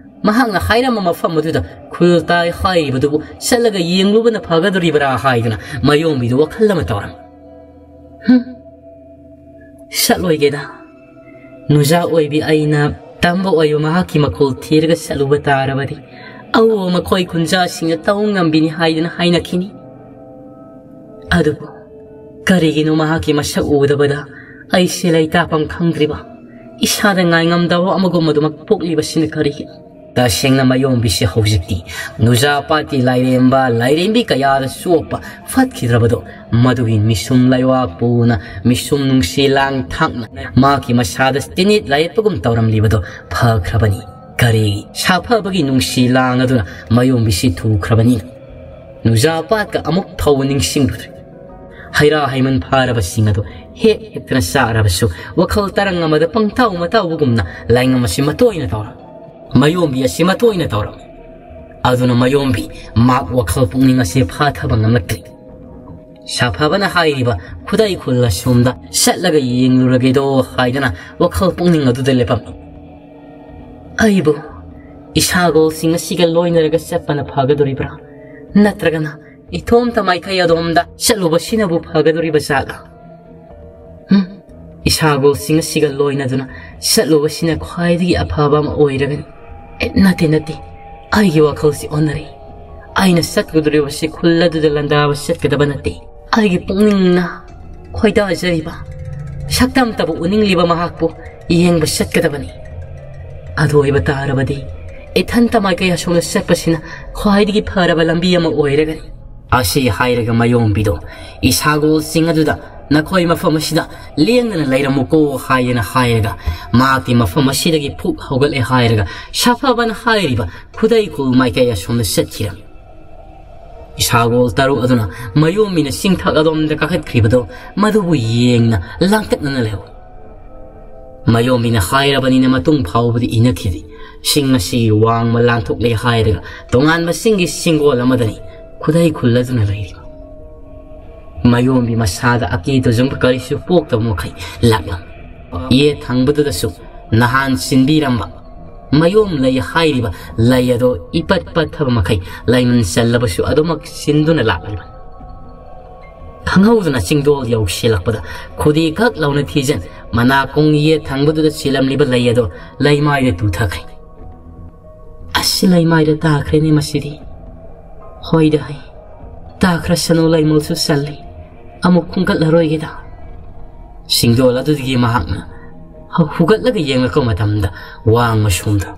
ꯃꯍꯥꯛꯅ ꯍꯥꯏꯔꯝꯕ ꯃꯐꯝ ꯑꯗꯨꯗ ꯈꯨꯜ ꯇꯥꯏ ꯍꯥꯏꯔꯤꯕꯗꯨꯕꯨ ꯆꯠꯂꯒ ꯌꯦꯡꯂꯨꯕꯅ ꯐꯒꯗꯧꯔꯤꯕ꯭ꯔꯥ ꯍꯥꯏꯗꯨꯅ ꯃꯌꯣꯝꯕꯤꯗꯨ ꯋꯥꯈꯜ ꯑꯃ ꯇꯧꯔꯝꯃꯤ꯫ "ꯍꯨꯝ, ꯆꯠꯂꯣꯏꯒꯦꯗ꯫ ꯅꯨꯖꯥ ꯑꯣꯏꯕꯤ ꯑꯩꯅ ꯇꯝꯕ ꯑꯣꯏꯕ ꯃꯍꯥꯛꯀꯤ ꯃꯈꯨꯜ ꯊꯤꯔꯒ ꯆꯠꯂꯨꯕ ꯇꯥꯔꯕꯗꯤ ꯑꯎ ꯃꯈꯣꯏ ꯈꯨꯟꯖꯥꯁꯤꯡꯅ ꯇꯧ ꯉꯝꯕꯤꯅꯤ ꯍꯥꯏꯗꯨꯅ ꯍꯥꯏꯅꯈꯤꯅꯤ꯫ ꯑꯗꯨꯕꯨ ꯀꯔꯤꯒꯤꯅꯣ ꯃꯍꯥꯛꯀꯤ ꯃꯁꯛ ꯎꯗꯕꯗ ꯑꯩꯁꯦ ꯂꯩꯇꯥꯐꯝ ꯈꯪꯗ꯭ꯔꯤꯕ, ꯏꯁꯥꯗ ꯉꯥꯏꯉꯝꯗꯕ ꯑꯃꯒꯨꯝ ꯑꯗꯨꯃꯛ ꯄꯣꯛꯂꯤꯕꯁꯤꯅ ꯀꯔꯤꯒꯤꯅꯣ? ꯇꯁꯦꯡꯅ ꯃꯌꯣꯝꯕꯤꯁꯤ ꯍꯧꯖꯤꯛꯇꯤ ꯅꯨꯖꯥꯄꯥꯠꯀꯤ ꯂꯥꯏꯔꯦꯝꯕ, ꯂꯥꯏꯔꯦꯝꯕꯤ ꯀꯌꯥꯗ ꯆꯣꯞꯄ ꯐꯠꯈꯤꯗ꯭ꯔꯕꯗꯣ, ꯃꯗꯨꯒꯤ ꯃꯤꯁꯨꯝ ꯂꯩꯋꯥ ꯄꯨꯅ, ꯃꯤꯁꯨꯝ ꯅꯨꯡꯁꯤ ꯂꯥꯡ ꯊꯥꯛꯅ ꯃꯍꯥꯛꯀꯤ ꯃꯁꯥꯗ ꯇꯤꯅꯤꯠ ꯂꯥꯏꯌꯦꯠꯄꯒꯨꯝ ꯇꯧꯔꯝꯂꯤꯕꯗꯣ ꯐꯈ꯭ꯔꯕꯅꯤ꯫ ꯀꯔꯤ ꯁꯥꯐꯕꯒꯤ ꯅꯨꯡꯁꯤ ꯂꯥꯡ ꯑꯗꯨꯅ ꯃꯌꯣꯝꯕꯤꯁꯤ ꯊꯨꯈ꯭ꯔꯕꯅꯤꯅ, ꯅꯨꯖꯥꯄꯥꯠꯀ ꯑꯃꯨꯛ ꯐꯥꯎꯕ ꯅꯤꯡꯁꯤꯡꯂꯨꯗ꯭ꯔꯦ꯫ ꯍꯩꯔꯥ ꯍꯩꯃꯟ ꯐꯥꯔꯕꯁꯤꯡ ꯑꯗꯨ ꯍꯦꯛ ꯍꯦꯛꯇꯅ ꯆꯥꯔꯕꯁꯨ, ꯋꯥꯈꯜ ꯇꯔꯪ ꯑꯃꯗ ꯄꯪꯇꯥꯎ ꯃꯇꯥꯎꯕꯒꯨꯝꯅ ꯂꯥꯏꯉꯝ ꯑꯁꯤ ꯃꯇꯣꯏꯅ ꯇꯧꯔꯝꯃꯤ꯫ ꯃꯌꯣꯝꯕꯤ ꯑꯁꯤ ꯃꯇꯣꯏꯅ ꯇꯧꯔꯝꯃꯤ꯫ ꯑꯗꯨꯅ ꯃꯌꯣꯝꯕꯤ ꯃꯍꯥꯛ ꯋꯥꯈꯜ ꯄꯨꯛꯅꯤꯡ ꯑꯁꯤ ꯐꯥꯊꯕ ꯉꯝꯂꯛꯇ꯭ꯔꯤ꯫ ꯁꯥꯐꯕꯅ ꯍꯥꯏꯔꯤꯕ ꯈꯨꯗꯩ ꯈꯨꯜ ꯑꯁꯣꯝꯗ ꯆꯠꯂꯒ ꯌꯦꯡꯂꯨꯔꯒꯦꯗꯣ ꯍꯥꯏꯗꯅ ꯋꯥꯈꯜ ꯄꯨꯛꯅꯤꯡ ꯑꯗꯨꯗ ꯂꯦꯞꯄꯝꯃꯤ꯫ ꯑꯩꯕꯨ ꯏꯁꯥꯒꯣꯜꯁꯤꯡ ꯑꯁꯤꯒ ꯂꯣꯏꯅꯔꯒ ꯆꯠꯄꯅ ꯐꯒꯗꯣꯔꯤꯕ꯭ꯔꯥ? ꯅꯠꯇ꯭ꯔꯒꯅ ꯏꯊꯣꯝꯇ ꯃꯥꯏꯀꯩ ꯑꯗꯣꯝꯗ ꯆꯠꯂꯨꯕꯁꯤꯅꯕꯨ ꯐꯒꯗꯣꯔꯤꯕ ꯖꯥꯠꯂꯥ? ꯍꯨꯝ, ꯏꯁꯥꯒꯣꯜꯁꯤꯡ ꯑꯁꯤꯒ ꯂꯣꯏꯅꯗꯨꯅ ꯆꯠꯂꯨꯕꯁꯤꯅ ꯈ꯭ꯋꯥꯏꯗꯒꯤ ꯑꯐꯕ ꯑꯃ ꯑꯣꯏꯔꯒꯅꯤ꯫ ꯑꯦ, ꯅꯠꯇꯦ, ꯅꯠꯇꯦ, ꯑꯩꯒꯤ ꯋꯥꯈꯜꯁꯤ ꯑꯣꯟꯅꯔꯦ꯫ ꯑꯩꯅ ꯆꯠꯀꯗꯧꯔꯤꯕꯁꯤ ꯈꯨꯜ ꯑꯗꯨꯗ ꯂꯥꯟꯗꯥꯕ ꯆꯠꯀꯗꯕ ꯅꯠꯇꯦ꯫ ꯑꯩꯒꯤ ꯄꯨꯛꯅꯤꯡꯅ ꯈꯣꯏꯗꯥꯖꯔꯤꯕ ꯁꯛꯇꯝꯇꯕꯨ ꯎꯅꯤꯡꯂꯤꯕ ꯃꯍꯥꯛꯄꯨ ꯌꯦꯡꯕ ꯆꯠꯀꯗꯕꯅꯤ꯫ ꯑꯗꯨ ꯑꯣꯏꯕ ꯇꯥꯔꯕꯗꯤ ꯏꯊꯟꯇ ꯃꯥꯏꯀꯩ ꯑꯁꯣꯝꯗ ꯆꯠꯄꯁꯤꯅ ꯈ꯭ꯋꯥꯏꯗꯒꯤ ꯐꯔꯕ ꯂꯝꯕꯤ ꯑꯃ ꯑꯣꯏꯔꯒꯅꯤ꯫ ꯑꯁꯤ ꯍꯥꯏꯔꯒ ꯃꯌꯣꯝꯕꯤꯗꯣ ꯏꯁꯥꯒꯣꯜꯁꯤꯡ ꯑꯗꯨꯗ "ꯅꯈꯣꯏ ꯃꯐꯝ ꯑꯁꯤꯗ ꯂꯦꯡꯗꯅ ꯂꯩꯔꯝꯃꯨꯀꯣ" ꯍꯥꯏꯗꯅ ꯍꯥꯏꯔꯒ, ꯃꯍꯥꯛꯇꯤ ꯃꯐꯝ ꯑꯁꯤꯗꯒꯤ ꯐꯨꯛ ꯍꯧꯒꯠꯂꯦ ꯍꯥꯏꯔꯒ ꯁꯥꯐꯕꯅ ꯍꯥꯏꯔꯤꯕ ꯈꯨꯗꯩ ꯈꯨꯜ ꯃꯥꯏꯀꯩ ꯑꯁꯣꯝꯗ ꯆꯠꯈꯤꯔꯝꯃꯤ꯫ ꯏꯁꯥꯒꯣꯜ ꯇꯔꯨꯛ ꯑꯗꯨꯅ ꯃꯌꯣꯝꯕꯤꯅ ꯆꯤꯡꯊꯛ ꯑꯗꯣꯝꯗ ꯀꯥꯈꯠꯈ꯭ꯔꯤꯕꯗꯣ ꯃꯗꯨꯕꯨ ꯌꯦꯡꯅ ꯂꯥꯡꯇꯛꯅꯅ ꯂꯩꯍꯧꯏ꯫ ꯃꯌꯣꯝꯕꯤꯅ ꯍꯥꯏꯔꯕꯅꯤꯅ ꯃꯇꯨꯡ ꯐꯥꯎꯕꯗꯤ ꯏꯅꯈꯤꯗꯦ꯫ ꯆꯤꯡ ꯑꯁꯤꯒꯤ ꯋꯥꯡꯃ ꯂꯥꯟꯊꯣꯛꯂꯦ ꯍꯥꯏꯔꯒ ꯇꯣꯉꯥꯟꯕ ꯆꯤꯡꯒꯤ ꯆꯤꯡꯒꯣꯜ ꯑꯃꯗꯅꯤ ꯈꯨꯗꯩ ꯈꯨꯜ ꯑꯗꯨꯅ ꯂꯩꯔꯤꯕ꯫ ꯃꯌꯣꯝꯕꯤ ꯃꯁꯥꯗ ꯑꯀꯤꯕ ꯇꯨꯖꯨꯡꯕ ꯀꯔꯤꯁꯨ ꯄꯣꯛꯇꯕ ꯃꯈꯩ ꯂꯥꯛꯂꯝꯃꯤ꯫ ꯌꯦꯠ ꯊꯪꯕꯗꯨꯗꯁꯨ ꯅꯍꯥꯟ ꯁꯤꯟꯕꯤꯔꯝꯕ ꯃꯌꯣꯝ ꯂꯩ ꯍꯥꯏꯔꯤꯕ ꯂꯩ ꯑꯗꯣ ꯏꯄꯠ ꯄꯠꯊꯕ ꯃꯈꯩ ꯂꯩꯃꯟ ꯆꯜꯂꯕꯁꯨ ꯑꯗꯨꯃꯛ ꯁꯤꯟꯗꯨꯅ ꯂꯥꯛꯂꯤꯕꯅꯤ꯫ ꯈꯪꯍꯧꯗꯅ ꯆꯤꯡꯗꯣꯜ ꯌꯧꯁꯤꯜꯂꯛꯄꯗ ꯈꯨꯗꯤ ꯀꯛ ꯂꯥꯎꯅ ꯊꯤꯖꯤꯟ ꯃꯅꯥꯀꯣꯡ ꯌꯦꯠ ꯊꯪꯕꯗꯨꯗ ꯁꯤꯜꯂꯝꯂꯤꯕ ꯂꯩ ꯑꯗꯣ ꯂꯩꯃꯥꯏꯗ ꯇꯨꯊꯈ꯭ꯔꯦ꯫ "ꯑꯁ, ꯂꯩꯃꯥꯏꯗ ꯇꯥꯈ꯭ꯔꯦꯅꯦ ꯃꯁꯤꯗꯤ꯫ ꯍꯣꯏꯗ ꯍꯩ, ꯇꯥꯈ꯭ꯔꯁꯅꯨ, ꯂꯩꯃꯜꯁꯨ ꯆꯜꯂꯤ꯫ ꯑꯃꯨꯛ ꯈꯨꯝꯒꯠꯂꯔꯣꯏꯒꯦꯗ"꯫ ꯆꯤꯡꯗꯣꯜ ꯑꯗꯨꯗꯒꯤ ꯃꯍꯥꯛꯅ ꯍꯧꯒꯠꯂꯒ ꯌꯦꯡꯂꯛꯄ ꯃꯇꯝꯗ ꯋꯥꯡꯃ ꯁꯣꯝꯗ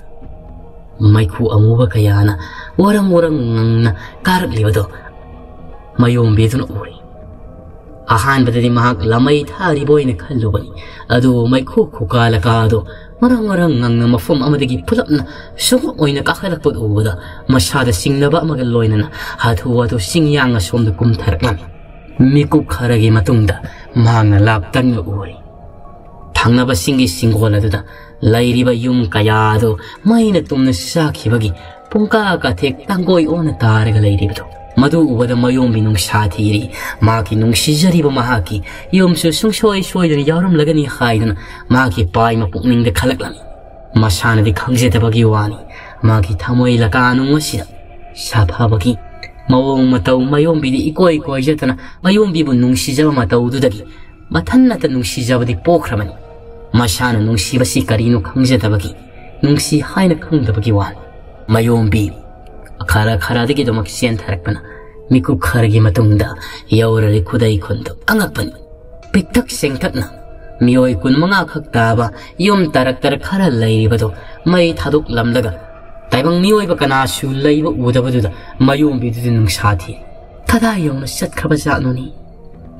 ꯃꯩꯈꯨ ꯑꯃꯨꯕ ꯀꯌꯥꯅ ꯋꯥꯔꯪ ꯋꯥꯔꯪ ꯉꯪꯅ ꯀꯥꯔꯛꯂꯤꯕꯗꯣ ꯃꯌꯣꯝꯕꯤꯗꯨꯅ ꯎꯔꯤ꯫ ꯑꯍꯥꯟꯕꯗꯗꯤ ꯃꯍꯥꯛ ꯂꯃꯩ ꯊꯥꯔꯤꯕ ꯑꯣꯏꯅ ꯈꯜꯂꯨꯕꯅꯤ꯫ ꯑꯗꯨꯕꯨ ꯃꯩꯈꯨ ꯈꯨꯀꯥꯂꯀꯥ ꯑꯗꯨ ꯃꯔꯪ ꯃꯔꯪ ꯉꯪꯅ ꯃꯐꯝ ꯑꯃꯗꯒꯤ ꯄꯨꯂꯞꯅ ꯁꯨꯡꯑꯣꯛ ꯑꯣꯏꯅ ꯀꯥꯈꯠꯂꯛꯄꯗꯨ ꯎꯕꯗ ꯃꯁꯥꯗ ꯆꯤꯡꯅꯕ ꯑꯃꯒ ꯂꯣꯏꯅꯅ ꯍꯥꯊꯨ ꯍꯥꯊꯨ ꯆꯤꯡꯌꯥꯡ ꯑꯁꯣꯝꯗ ꯀꯨꯝꯊꯔꯛꯂꯝꯃꯤ꯫ ꯃꯤꯀꯨꯞ ꯈꯔꯒꯤ ꯃꯇꯨꯡꯗ ꯃꯍꯥꯛꯅ ꯂꯥꯞꯇꯛꯅ ꯎꯔꯤ꯫ ꯊꯪꯅꯕꯁꯤꯡꯒꯤ ꯁꯤꯡꯒꯣꯜ ꯑꯗꯨꯗ ꯂꯩꯔꯤꯕ ꯌꯨꯝ ꯀꯌꯥ ꯑꯗꯨ ꯃꯩꯅ ꯇꯨꯝꯅ ꯆꯥꯈꯤꯕꯒꯤ ꯄꯨꯡꯀꯥ ꯀꯥꯊꯦꯛ ꯇꯥꯡꯒꯣꯏ ꯑꯣꯟꯅ ꯇꯥꯔꯒ ꯂꯩꯔꯤꯕꯗꯨ꯫ ꯃꯗꯨ ꯎꯕꯗ ꯃꯌꯣꯝꯕꯤ ꯅꯨꯡꯁꯥ ꯊꯤꯔꯤ꯫ ꯃꯍꯥꯛꯀꯤ ꯅꯨꯡꯁꯤꯖꯔꯤꯕ ꯃꯍꯥꯛꯀꯤ ꯌꯨꯝꯁꯨ ꯁꯨꯡꯁꯣꯏ ꯁꯣꯏꯗꯅ ꯌꯥꯎꯔꯝꯂꯒꯅꯤ ꯍꯥꯏꯗꯨꯅ ꯃꯍꯥꯛꯀꯤ ꯄꯥꯏꯃ ꯄꯨꯛꯅꯤꯡꯗ ꯈꯜꯂꯛꯂꯝꯃꯤ꯫ ꯃꯁꯥꯅꯗꯤ ꯈꯪꯖꯗꯕꯒꯤ ꯋꯥꯅꯤ, ꯃꯍꯥꯛꯀꯤ ꯊꯃꯣꯏ ꯂꯀꯥꯅꯨꯡ ꯑꯁꯤꯗ ꯁꯥꯐꯕꯒꯤ ꯃꯑꯣꯡ ꯃꯇꯧ, ꯃꯌꯣꯝꯕꯤꯗꯤ ꯏꯀꯣꯏ ꯀꯣꯏꯖꯗꯅ ꯃꯌꯣꯝꯕꯤꯕꯨ ꯅꯨꯡꯁꯤꯖꯕ ꯃꯇꯧꯗꯨꯗꯒꯤ ꯃꯊꯟꯅꯇ ꯅꯨꯡꯁꯤꯖꯕꯗꯤ ꯄꯣꯛꯈ꯭ꯔꯕꯅꯤ꯫ ꯃꯁꯥꯅ ꯅꯨꯡꯁꯤꯕꯁꯤ ꯀꯔꯤꯅꯣ ꯈꯪꯖꯗꯕꯒꯤ, ꯅꯨꯡꯁꯤ ꯍꯥꯏꯅ ꯈꯪꯗꯕꯒꯤ ꯋꯥꯅꯤ꯫ ꯃꯌꯣꯝꯕꯤ ꯈꯔ ꯈꯔꯗꯒꯤꯗꯃꯛ ꯆꯦꯟꯊꯔꯛꯄꯅ ꯃꯤꯀꯨꯞ ꯈꯔꯒꯤ ꯃꯇꯨꯡꯗ ꯌꯧꯔꯔꯤ ꯈꯨꯗꯩ ꯈꯨꯟꯗꯨ꯫ ꯑꯉꯛꯄꯅꯤ꯫ ꯄꯤꯛꯇꯛ ꯆꯦꯡꯇꯛꯅ ꯃꯤꯑꯣꯏ ꯀꯨꯟꯃꯉꯥ ꯈꯛ ꯇꯥꯕ ꯌꯨꯝ ꯇꯔꯛ ꯇꯔꯛ ꯈꯔ ꯂꯩꯔꯤꯕꯗꯨ ꯃꯩ ꯊꯥꯗꯣꯛꯂꯝꯂꯒ ꯇꯥꯏꯕꯪ ꯃꯤꯑꯣꯏꯕ ꯀꯅꯥꯁꯨ ꯂꯩꯕ ꯎꯗꯕꯗꯨꯗ ꯃꯌꯣꯝꯕꯤꯗꯨꯗꯤ ꯅꯨꯡꯁꯥ ꯊꯤ꯫ ꯀꯗꯥꯏ ꯌꯧꯅ ꯆꯠꯈ꯭ꯔꯕ ꯖꯥꯠꯅꯣꯅꯤ?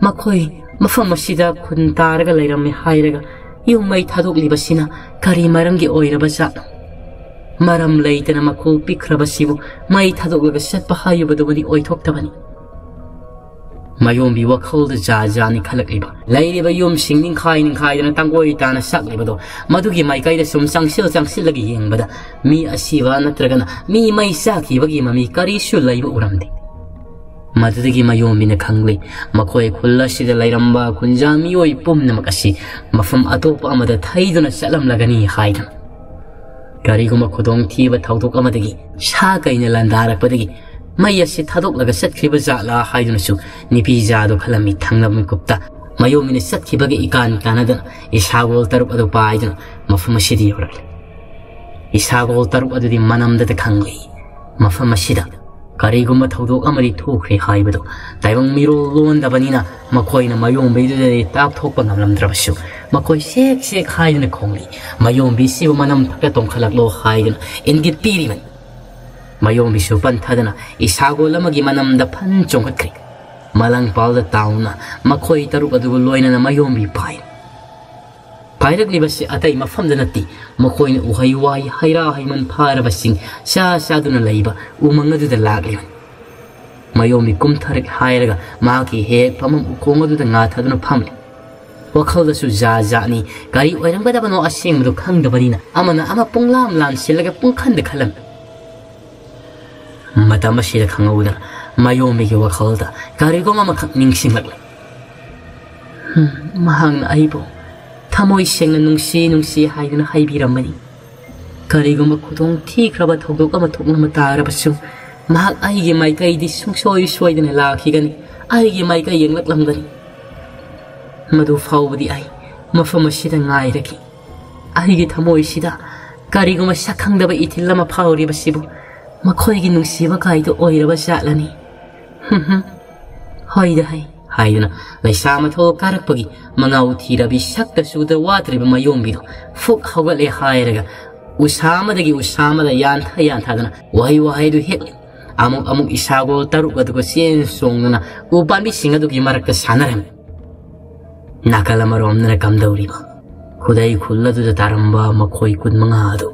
ꯃꯈꯣꯏ ꯃꯐꯝ ꯑꯁꯤꯗ ꯈꯨꯟ ꯇꯥꯔꯒ ꯂꯩꯔꯝꯃꯤ ꯍꯥꯏꯔꯒ ꯌꯨꯝ ꯃꯩ ꯊꯥꯗꯣꯛꯂꯤꯕꯁꯤꯅ ꯀꯔꯤ ꯃꯔꯝꯒꯤ ꯑꯣꯏꯔꯕ ꯖꯥꯠꯅꯣ? ꯃꯔꯝ ꯂꯩꯇꯅ ꯃꯈꯣꯜ ꯄꯤꯛꯈ꯭ꯔꯕꯁꯤꯕꯨ ꯃꯩ ꯊꯥꯗꯣꯛꯂꯒ ꯆꯠꯄ ꯍꯥꯏꯕꯗꯨꯕꯨꯗꯤ ꯑꯣꯏꯊꯣꯛꯇꯕꯅꯤ꯫ ꯃꯌꯣꯝꯕꯤ ꯋꯥꯈꯜꯗ ꯖꯥ ꯖꯥꯅꯤ ꯈꯜꯂꯛꯂꯤꯕ꯫ ꯂꯩꯔꯤꯕ ꯌꯨꯝꯁꯤꯡ ꯅꯤꯡꯈꯥꯏ ꯅꯤꯡꯈꯥꯏꯗꯅ ꯇꯥꯡꯒꯣꯏ ꯇꯥꯅ ꯁꯛꯂꯤꯕꯗꯣ, ꯃꯗꯨꯒꯤ ꯃꯥꯏꯀꯩꯗ ꯁꯨꯝ ꯆꯪꯁꯤꯜ ꯆꯪꯁꯤꯜꯂꯒ ꯌꯦꯡꯕꯗ ꯃꯤ ꯑꯁꯤꯕ ꯅꯠꯇ꯭ꯔꯒꯅ ꯃꯤ ꯃꯩ ꯆꯥꯈꯤꯕꯒꯤ ꯃꯃꯤ ꯀꯔꯤꯁꯨ ꯂꯩꯕ ꯎꯔꯝꯗꯦ꯫ ꯃꯗꯨꯗꯒꯤ ꯃꯌꯣꯝꯕꯤꯅ ꯈꯪꯂꯤ, ꯃꯈꯣꯏ ꯈꯨꯜ ꯑꯁꯤꯗ ꯂꯩꯔꯝꯕ ꯈꯨꯟꯖꯥ ꯃꯤꯑꯣꯏ ꯄꯨꯝꯅꯃꯛ ꯑꯁꯤ ꯃꯐꯝ ꯑꯇꯣꯞꯄ ꯑꯃꯗ ꯊꯩꯗꯨꯅ ꯆꯠꯂꯝꯂꯒꯅꯤ ꯍꯥꯏꯗꯨꯅ꯫ ꯀꯔꯤꯒꯨꯝꯕ ꯈꯨꯗꯣꯡꯊꯤꯕ ꯊꯧꯗꯣꯛ ꯑꯃꯗꯒꯤ ꯁꯥ ꯀꯩꯅ ꯂꯥꯟꯗꯥꯔꯛꯄꯗꯒꯤ ꯃꯩ ꯑꯁꯤ ꯊꯥꯗꯣꯛꯂꯒ ꯆꯠꯈ꯭ꯔꯤꯕ ꯖꯥꯠꯂꯥ ꯍꯥꯏꯗꯨꯅꯁꯨ ꯅꯨꯄꯤꯖꯥꯗꯨ ꯈꯜꯂꯝꯃꯤ꯫ ꯊꯪꯅꯕ ꯃꯤꯀꯨꯞꯇ ꯃꯌꯣꯝꯕꯤꯅ ꯆꯠꯈꯤꯕꯒꯤ ꯏꯀꯥꯟ ꯀꯥꯟꯅꯗꯅ ꯏꯁꯥꯒꯣꯜ ꯇꯔꯨꯛ ꯑꯗꯨ ꯄꯥꯏꯗꯨꯅ ꯃꯐꯝ ꯑꯁꯤꯗ ꯌꯧꯔꯛꯂꯤ꯫ ꯏꯁꯥꯒꯣꯜ ꯇꯔꯨꯛ ꯑꯗꯨꯗꯤ ꯃꯅꯝꯗꯗ ꯈꯪꯂꯤ꯫ ꯃꯐꯝ ꯑꯁꯤꯗ ꯀꯔꯤꯒꯨꯝꯕ ꯊꯧꯗꯣꯛ ꯑꯃꯗꯤ ꯊꯣꯛꯈ꯭ꯔꯦ ꯍꯥꯏꯕꯗꯨ ꯇꯥꯏꯕꯪ ꯃꯤꯔꯣꯜ ꯂꯣꯟꯗꯕꯅꯤꯅ ꯃꯈꯣꯏꯅ ꯃꯌꯣꯝꯕꯤꯗꯨꯗꯗꯤ ꯇꯥꯛꯊꯣꯛꯄ ꯉꯝꯂꯝꯗ꯭ꯔꯕꯁꯨ, ꯃꯈꯣꯏ ꯁꯦꯛ ꯁꯦꯛ ꯍꯥꯏꯗꯨꯅ ꯈꯣꯡꯂꯤ꯫ ꯃꯌꯣꯝꯕꯤꯁꯤꯕꯨ ꯃꯅꯝ ꯊꯛꯇ ꯇꯣꯡꯈꯠꯂꯛꯂꯣ ꯍꯥꯏꯗꯨꯅ ꯏꯪꯒꯤꯠ ꯄꯤꯔꯤꯕꯅꯤ꯫ ꯃꯌꯣꯝꯕꯤꯁꯨ ꯄꯟꯊꯗꯅ ꯏꯁꯥꯒꯣꯜ ꯑꯃꯒꯤ ꯃꯅꯝꯗ ꯐꯟ ꯆꯣꯡꯈꯠꯈ꯭ꯔꯦ꯫ ꯃꯂꯪꯄꯥꯜꯗ ꯇꯥꯎꯅ ꯃꯈꯣꯏ ꯇꯔꯨꯛ ꯑꯗꯨꯒ ꯂꯣꯏꯅꯅ ꯃꯌꯣꯝꯕꯤ ꯄꯥꯏ꯫ ꯄꯥꯏꯔꯛꯂꯤꯕꯁꯤ ꯑꯇꯩ ꯃꯐꯝꯗ ꯅꯠꯇꯦ, ꯃꯈꯣꯏꯅ ꯎꯍꯩ ꯋꯥꯍꯩ, ꯍꯩꯔꯥ ꯍꯩꯃꯟ ꯐꯥꯔꯕꯁꯤꯡ ꯆꯥ ꯆꯥꯗꯨꯅ ꯂꯩꯕ ꯎꯃꯪ ꯑꯗꯨꯗ ꯂꯥꯛꯂꯤꯕꯅꯤ꯫ ꯃꯌꯣꯝꯕꯤ ꯀꯨꯝꯊꯔꯛ ꯍꯥꯏꯔꯒ ꯃꯍꯥꯛꯀꯤ ꯍꯦꯛ ꯐꯝꯐꯝ ꯎꯈꯣꯡ ꯑꯗꯨꯗ ꯉꯥꯊꯗꯨꯅ ꯐꯝꯂꯤ꯫ ꯋꯥꯈꯜꯗꯁꯨ ꯖꯥ ꯖꯥꯠꯅꯤ, ꯀꯔꯤ ꯑꯣꯏꯔꯝꯒꯗꯕꯅꯣ ꯑꯁꯦꯡꯕꯗꯨ ꯈꯪꯗꯕꯅꯤꯅ ꯑꯃꯅ ꯑꯃ ꯄꯨꯡꯂꯥꯝ ꯂꯥꯝꯁꯤꯜꯂꯒ ꯄꯨꯡꯈꯟꯗ ꯈꯜꯂꯝꯃꯤ꯫ ꯃꯇꯝ ꯑꯁꯤꯗ ꯈꯪꯍꯧꯗꯅ ꯃꯌꯣꯝꯕꯤꯒꯤ ꯋꯥꯈꯜꯗ ꯀꯔꯤꯒꯨꯝꯕ ꯑꯃꯈꯛ ꯅꯤꯡꯁꯤꯡꯂꯛꯂꯦ꯫ ꯍꯝ, ꯃꯍꯥꯛꯅ ꯑꯩꯕꯨ ꯊꯃꯣꯏ ꯁꯦꯡꯅ ꯅꯨꯡꯁꯤ ꯅꯨꯡꯁꯤ ꯍꯥꯏꯗꯨꯅ ꯍꯥꯏꯕꯤꯔꯝꯕꯅꯤ꯫ ꯀꯔꯤꯒꯨꯝꯕ ꯈꯨꯗꯣꯡ ꯊꯤꯈ꯭ꯔꯕ ꯊꯧꯗꯣꯛ ꯑꯃ ꯊꯣꯛꯂꯝꯕ ꯇꯥꯔꯕꯁꯨ, ꯃꯍꯥꯛ ꯑꯩꯒꯤ ꯃꯥꯏꯀꯩꯗꯤ ꯁꯨꯡꯁꯣꯏ ꯁꯣꯏꯗꯅ ꯂꯥꯛꯈꯤꯒꯅꯤ, ꯑꯩꯒꯤ ꯃꯥꯏꯀꯩ ꯌꯦꯡꯂꯛꯂꯝꯒꯅꯤ꯫ ꯃꯗꯨ ꯐꯥꯎꯕꯗꯤ ꯑꯩ ꯃꯐꯝ ꯑꯁꯤꯗ ꯉꯥꯏꯔꯒꯦ꯫ ꯑꯩꯒꯤ ꯊꯃꯣꯏꯁꯤꯗ ꯀꯔꯤꯒꯨꯝꯕ ꯁꯛꯈꯪꯗꯕ ꯏꯊꯤꯜ ꯑꯃ ꯐꯥꯎꯔꯤꯕꯁꯤꯕꯨ ꯃꯈꯣꯏꯒꯤ ꯅꯨꯡꯁꯤꯕ ꯀꯥꯏꯗꯨ ꯑꯣꯏꯔꯕ ꯖꯥꯠꯂꯅꯤ꯫ ꯍꯝ ꯍꯝ꯫ ꯍꯣꯏꯗ ꯍꯩ ꯍꯥꯏꯗꯨꯅ ꯂꯩꯁꯥ ꯃꯊꯣꯜ ꯀꯥꯔꯛꯄꯒꯤ ꯃꯉꯥꯎ ꯊꯤꯔꯕꯤ ꯁꯛꯇ ꯆꯨꯗ ꯋꯥꯠꯇ꯭ꯔꯤꯕ ꯃꯌꯣꯝꯕꯤꯗꯣ ꯐꯨꯛ ꯍꯧꯒꯠꯂꯦ ꯍꯥꯏꯔꯒ ꯎꯁꯥ ꯑꯃꯗꯒꯤ ꯎꯁꯥ ꯑꯃꯗ ꯌꯥꯟꯊ ꯌꯥꯟꯊꯗꯅ ꯋꯥꯍꯩ ꯋꯥꯍꯩꯗꯨ ꯍꯦꯛꯂꯦ꯫ ꯑꯃꯨꯛ ꯑꯃꯨꯛ ꯏꯁꯥꯒꯣꯜ ꯇꯔꯨꯛ ꯑꯗꯨꯒ ꯆꯦꯟ ꯆꯣꯡꯗꯨꯅ ꯎ ꯄꯥꯝꯕꯤꯁꯤꯡ ꯑꯗꯨꯒꯤ ꯃꯔꯛꯇ ꯁꯥꯟꯅꯔꯝꯃꯤ꯫ ꯅꯥꯀꯜ ꯑꯃꯔꯣꯝꯗꯅ ꯀꯝꯗꯧꯔꯤꯕ? ꯈꯨꯗꯩ ꯈꯨꯜ ꯑꯗꯨꯗ ꯇꯥꯔꯝꯕ ꯃꯈꯣꯏ ꯀꯨꯟꯃꯉꯥ ꯑꯗꯨ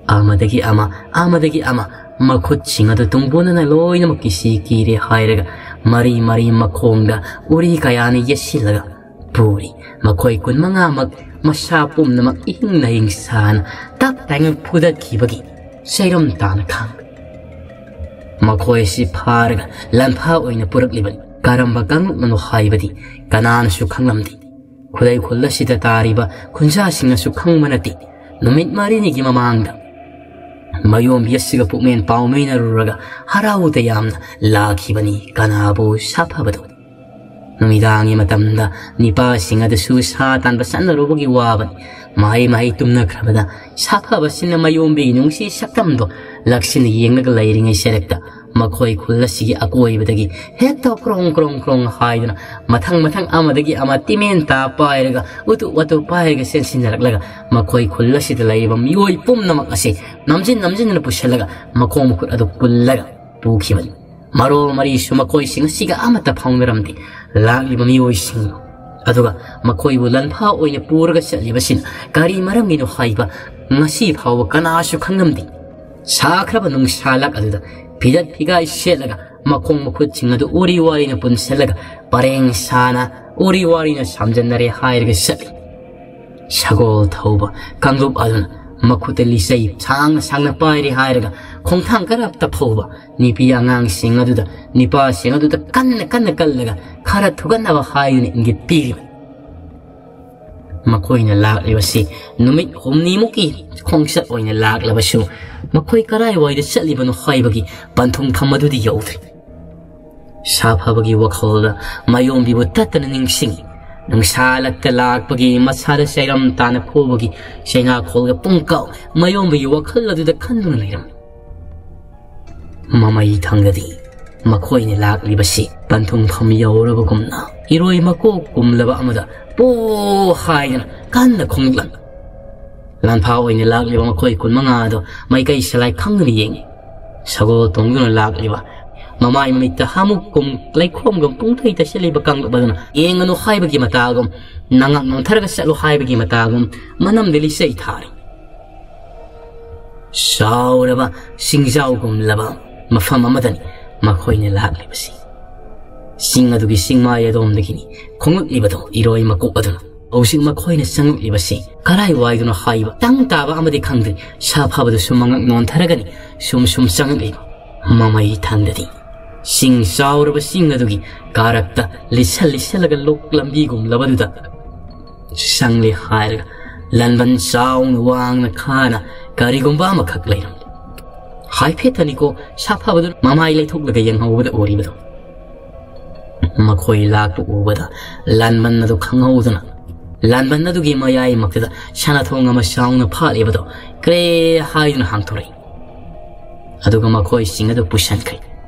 ꯑꯃꯗꯒꯤ ꯑꯃ, ꯑꯃꯗꯒꯤ ꯑꯃ, ꯃꯈꯨꯠꯁꯤꯡ ꯑꯗꯨ ꯇꯨꯡꯕꯣꯟꯅꯅ ꯂꯣꯏꯅꯃꯛ ꯀꯤꯁꯤ ꯀꯤꯔꯦ ꯍꯥꯏꯔꯒ ꯃꯔꯤ ꯃꯔꯤ ꯃꯈꯣꯡꯗ ꯎꯔꯤ ꯀꯌꯥꯅ ꯌꯦꯠꯁꯤꯜꯂꯒ ꯄꯨꯔꯤ꯫ ꯃꯈꯣꯏ ꯀꯨꯟꯃꯉꯥꯃꯛ ꯃꯁꯥ ꯄꯨꯝꯅꯃꯛ ꯏꯍꯤꯡ ꯅꯥꯍꯤꯡ ꯁꯥꯅ ꯇꯞ ꯇꯥꯏꯉꯛ ꯐꯨꯗꯠꯈꯤꯕꯒꯤ ꯆꯩꯔꯝ ꯇꯥꯅ ꯈꯥꯡ꯫ ꯃꯈꯣꯏ ꯑꯁꯤ ꯐꯥꯔꯒ ꯂꯥꯟꯐꯥ ꯑꯣꯏꯅ ꯄꯨꯔꯛꯂꯤꯕꯅꯤ꯫ ꯀꯔꯝꯕ ꯀꯥꯡꯂꯨꯞꯅꯅꯣ ꯍꯥꯏꯕꯗꯤ ꯀꯅꯥꯅꯁꯨ ꯈꯪꯂꯝꯗꯦ꯫ ꯈꯨꯗꯩ ꯈꯨꯜ ꯑꯁꯤꯗ ꯇꯥꯔꯤꯕ ꯈꯨꯟꯖꯥꯁꯤꯡꯅꯁꯨ ꯈꯪꯕ ꯅꯠꯇꯦ꯫ ꯅꯨꯃꯤꯠ ꯃꯔꯤꯅꯤꯒꯤ ꯃꯃꯥꯡꯗ ꯃꯌꯣꯝꯕꯤ ꯑꯁꯤꯒ ꯄꯨꯛꯃꯦꯟ ꯄꯥꯎꯃꯤꯟꯅꯔꯨꯔꯒ ꯍꯔꯥꯎ ꯇꯌꯥꯝꯅ ꯂꯥꯛꯈꯤꯕꯅꯤ ꯀꯅꯥꯕꯨ ꯁꯥꯐꯕꯗꯣ꯫ ꯅꯨꯃꯤꯗꯥꯡꯒꯤ ꯃꯇꯝꯗ ꯅꯤꯄꯥꯁꯤꯡ ꯑꯗꯨꯁꯨ ꯁꯥ ꯇꯥꯟꯕ ꯆꯠꯅꯔꯨꯕꯒꯤ ꯋꯥꯕꯅꯤ꯫ ꯃꯍꯩ ꯃꯍꯩ ꯇꯨꯝꯅꯈ꯭ꯔꯕꯗ ꯁꯥꯐꯕꯁꯤꯅ ꯃꯌꯣꯝꯕꯤꯒꯤ ꯅꯨꯡꯁꯤ ꯁꯛꯇꯝꯗꯣ ꯂꯛꯁꯤꯟꯅ ꯌꯦꯡꯂꯒ ꯂꯩꯔꯤꯉꯩ ꯁꯦꯔꯛꯇ ꯃꯈꯣꯏ ꯈꯨꯜ ꯑꯁꯤꯒꯤ ꯑꯀꯣꯏꯕꯗꯒꯤ ꯍꯦꯛꯇ ꯀ꯭ꯔꯣꯡ ꯀ꯭ꯔꯣꯡ ꯀ꯭ꯔꯣꯡ ꯍꯥꯏꯗꯨꯅ ꯃꯊꯪ ꯃꯊꯪ ꯑꯃꯗꯒꯤ ꯑꯃ ꯇꯤꯃꯦꯟ ꯇꯥ ꯄꯥꯏꯔꯒ, ꯎꯇꯨ ꯋꯥꯇꯨ ꯄꯥꯏꯔꯒ ꯆꯦꯟꯁꯤꯟꯅꯔꯛꯂꯒ ꯃꯈꯣꯏ ꯈꯨꯜ ꯑꯁꯤꯗ ꯂꯩꯔꯤꯕ ꯃꯤꯑꯣꯏ ꯄꯨꯝꯅꯃꯛ ꯑꯁꯤ ꯅꯝꯖꯤꯟ ꯅꯝꯖꯤꯟꯗꯨꯅ ꯄꯨꯁꯤꯜꯂꯒ ꯃꯈꯣꯡ ꯃꯈꯨꯠ ꯑꯗꯨ ꯄꯨꯜꯂꯒ ꯄꯨꯈꯤꯕꯅꯤ꯫ ꯃꯔꯣꯜ ꯃꯔꯤꯁꯨ ꯃꯈꯣꯏꯁꯤꯡ ꯑꯁꯤꯒ ꯑꯃꯠꯇ ꯐꯥꯎꯅꯔꯝꯗꯦ꯫ ꯂꯥꯛꯂꯤꯕ ꯃꯤꯑꯣꯏꯁꯤꯡ ꯑꯗꯨꯒ ꯃꯈꯣꯏꯕꯨ ꯂꯟꯐꯥ ꯑꯣꯏꯅ ꯄꯨꯔꯒ ꯆꯠꯂꯤꯕꯁꯤꯅ ꯀꯔꯤ ꯃꯔꯝꯒꯤꯅꯣ ꯍꯥꯏꯕ ꯉꯁꯤ ꯐꯥꯎꯕ ꯀꯅꯥꯁꯨ ꯈꯪꯂꯝꯗꯦ꯫ ꯁꯥꯈ꯭ꯔꯕ ꯅꯨꯡꯁꯥ ꯂꯛ ꯑꯗꯨꯗ ꯐꯤꯗꯠ ꯐꯤꯒꯥꯏ ꯁꯦꯠꯂꯒ ꯃꯈꯣꯡ ꯃꯈꯨꯠꯁꯤꯡ ꯑꯗꯨ ꯎꯔꯤ ꯋꯥꯔꯤꯅ ꯄꯨꯟꯁꯤꯜꯂꯒ ꯄꯔꯦꯡ ꯁꯥꯅ ꯎꯔꯤ ꯋꯥꯔꯤꯅ ꯁꯥꯝꯖꯟꯅꯔꯦ ꯍꯥꯏꯔꯒ ꯆꯠꯂꯤ꯫ ꯁꯒꯣꯜ ꯊꯧꯕ ꯀꯥꯡꯂꯨꯞ ꯑꯗꯨꯅ ꯃꯈꯨꯠꯇ ꯂꯤꯆꯩ ꯁꯥꯡꯅ ꯁꯥꯡꯅ ꯄꯥꯏꯔꯦ ꯍꯥꯏꯔꯒ ꯈꯣꯡꯊꯥꯡ ꯈꯔ ꯇꯞꯊꯧꯕ ꯅꯨꯄꯤ ꯑꯉꯥꯡꯁꯤꯡ ꯑꯗꯨꯗ, ꯅꯨꯄꯥꯁꯤꯡ ꯑꯗꯨꯗ ꯀꯟꯅ ꯀꯟꯅ ꯀꯜꯂꯒ ꯈꯔ ꯊꯨꯒꯠꯅꯕ ꯍꯥꯏꯗꯨꯅ ꯏꯪꯒꯤꯠ ꯄꯤꯔꯤꯕꯅꯤ꯫ ꯃꯈꯣꯏꯅ ꯂꯥꯛꯂꯤꯕꯁꯤ ꯅꯨꯃꯤꯠ ꯍꯨꯝꯅꯤꯃꯨꯛꯀꯤ ꯈꯣꯡꯆꯠ ꯑꯣꯏꯅ ꯂꯥꯛꯂꯕꯁꯨ, ꯃꯈꯣꯏ ꯀꯔꯥꯏꯋꯥꯏꯗ ꯆꯠꯂꯤꯕꯅꯣ ꯍꯥꯏꯕꯒꯤ ꯄꯟꯊꯨꯡꯐꯝ ꯑꯗꯨꯗꯤ ꯌꯧꯗ꯭ꯔꯤ꯫ ꯁꯥꯐꯕꯒꯤ ꯋꯥꯈꯜꯗ ꯃꯌꯣꯝꯕꯤꯕꯨ ꯇꯠꯇꯅ ꯅꯤꯡꯁꯤꯡꯏ꯫ ꯅꯨꯡꯁꯥ ꯂꯛꯇ ꯂꯥꯛꯄꯒꯤ, ꯃꯁꯥꯗ ꯆꯩꯔꯝ ꯇꯥꯅ ꯐꯨꯕꯒꯤ ꯆꯩꯅꯥꯈꯣꯜꯒ ꯄꯨꯡꯀꯥꯎ ꯃꯌꯣꯝꯕꯤꯒꯤ ꯋꯥꯈꯜ ꯑꯗꯨꯗ ꯈꯟꯗꯨꯅ ꯂꯩꯔꯝꯃꯤ꯫ ꯃꯃꯩ ꯊꯪꯗꯗꯤ ꯃꯈꯣꯏꯅ ꯂꯥꯛꯂꯤꯕꯁꯤ ꯄꯟꯊꯨꯡꯐꯝ ꯌꯧꯔꯕꯒꯨꯝꯅ ꯏꯔꯣꯏ ꯃꯀꯣꯛ ꯀꯨꯝꯂꯕ ꯑꯃꯗ ꯄꯣ ꯍꯥꯏꯗꯨꯅ ꯀꯟꯅ ꯈꯣꯡꯂꯛꯂꯝꯃꯤ꯫ ꯂꯥꯟꯐꯥ ꯑꯣꯏꯅ ꯂꯥꯛꯂꯤꯕ ꯃꯈꯣꯏ ꯀꯨꯟꯃꯉꯥ ꯑꯗꯨ ꯃꯥꯏꯀꯩ ꯁꯂꯥꯏ ꯈꯪꯗꯅ ꯌꯦꯡꯏ꯫ ꯁꯒꯣꯜ ꯇꯣꯡꯗꯨꯅ ꯂꯥꯛꯂꯤꯕ, ꯃꯃꯥꯏ ꯃꯃꯤꯠꯇ ꯍꯥꯃꯨꯛꯀꯨꯝ ꯂꯩꯈꯣꯝꯒꯨꯝ ꯄꯨꯡꯊꯩ ꯇꯩꯁꯤꯜꯂꯤꯕ ꯀꯥꯡꯂꯨꯞ ꯑꯗꯨꯅ ꯌꯦꯡꯒꯅꯨ ꯍꯥꯏꯕꯒꯤ ꯃꯇꯥꯒꯨꯝ, ꯅꯉꯥꯛ ꯅꯣꯟꯊꯔꯒ ꯆꯠꯂꯨ ꯍꯥꯏꯕꯒꯤ ꯃꯇꯥꯒꯨꯝ, ꯃꯅꯝꯗ ꯂꯤꯆꯩ ꯊꯥꯔꯤ꯫ ꯆꯥꯎꯔꯕ ꯆꯤꯡꯖꯥꯎꯒꯨꯝꯂꯕ ꯃꯐꯝ ꯑꯃꯗꯅꯤ ꯃꯈꯣꯏꯅ ꯂꯥꯛꯂꯤꯕꯁꯤ꯫ ꯆꯤꯡ ꯑꯗꯨꯒꯤ ꯆꯤꯡꯃꯥꯏ ꯑꯗꯣꯝꯗꯒꯤꯅꯤ ꯈꯣꯡꯂꯛꯂꯤꯕꯗꯣ ꯏꯔꯣꯏ ꯃꯀꯣꯛ ꯑꯗꯨꯅ꯫ ꯍꯧꯖꯤꯛ ꯃꯈꯣꯏꯅ ꯆꯪꯂꯛꯂꯤꯕꯁꯤ ꯀꯔꯥꯏꯋꯥꯏꯗꯅꯣ ꯍꯥꯏꯕ ꯇꯪ ꯇꯥꯕ ꯑꯃꯗꯤ ꯈꯪꯗ꯭ꯔꯤ꯫ ꯁꯥꯐꯕꯗꯨꯁꯨ ꯃꯉꯛ ꯅꯣꯟꯊꯔꯒꯅꯤ ꯁꯨꯝ ꯁꯨꯝ ꯆꯪꯂꯛꯂꯤꯕ꯫ ꯃꯃꯩ ꯊꯪꯗꯗꯤ ꯆꯤꯡ ꯆꯥꯎꯔꯕ ꯆꯤꯡ ꯑꯗꯨꯒꯤ ꯀꯥꯔꯛꯇ ꯂꯤꯁꯜ ꯂꯤꯁꯜꯂꯒ ꯂꯣꯛ ꯂꯝꯕꯤꯒꯨꯝꯂꯕꯗꯨꯗ ꯆꯪꯂꯦ ꯍꯥꯏꯔꯒ ꯂꯟꯕꯟ ꯆꯥꯎꯅ ꯋꯥꯡꯅ ꯈꯥꯅ ꯀꯔꯤꯒꯨꯝꯕ ꯑꯃꯈꯛ ꯂꯩꯔꯝꯂꯦ꯫ ꯍꯥꯏꯐꯦꯠꯇꯅꯤꯀꯣ ꯁꯥꯐꯕꯗꯨ ꯃꯃꯥꯏ ꯂꯩꯊꯣꯛꯂꯒ ꯌꯦꯡꯍꯧꯕꯗ ꯎꯔꯤꯕꯗꯣ꯫ ꯃꯈꯣꯏ ꯂꯥꯛꯄ ꯎꯕꯗ ꯂꯥꯟꯕꯟ ꯑꯗꯨ ꯈꯪꯍꯧꯗꯅ ꯂꯥꯟꯕꯟ ꯑꯗꯨꯒꯤ ꯃꯌꯥꯏꯃꯛꯇꯗ ꯁꯅꯥꯊꯣꯡ ꯑꯃ ꯆꯥꯎꯅ ꯐꯥꯠꯂꯤꯕꯗꯣ ꯀ꯭ꯔꯦ ꯍꯥꯏꯗꯨꯅ ꯍꯥꯡꯊꯣꯔꯛꯏ꯫ ꯑꯗꯨꯒ ꯃꯈꯣꯏꯁꯤꯡ ꯑꯗꯨ ꯄꯨꯁꯤꯟꯈ꯭ꯔꯦ꯫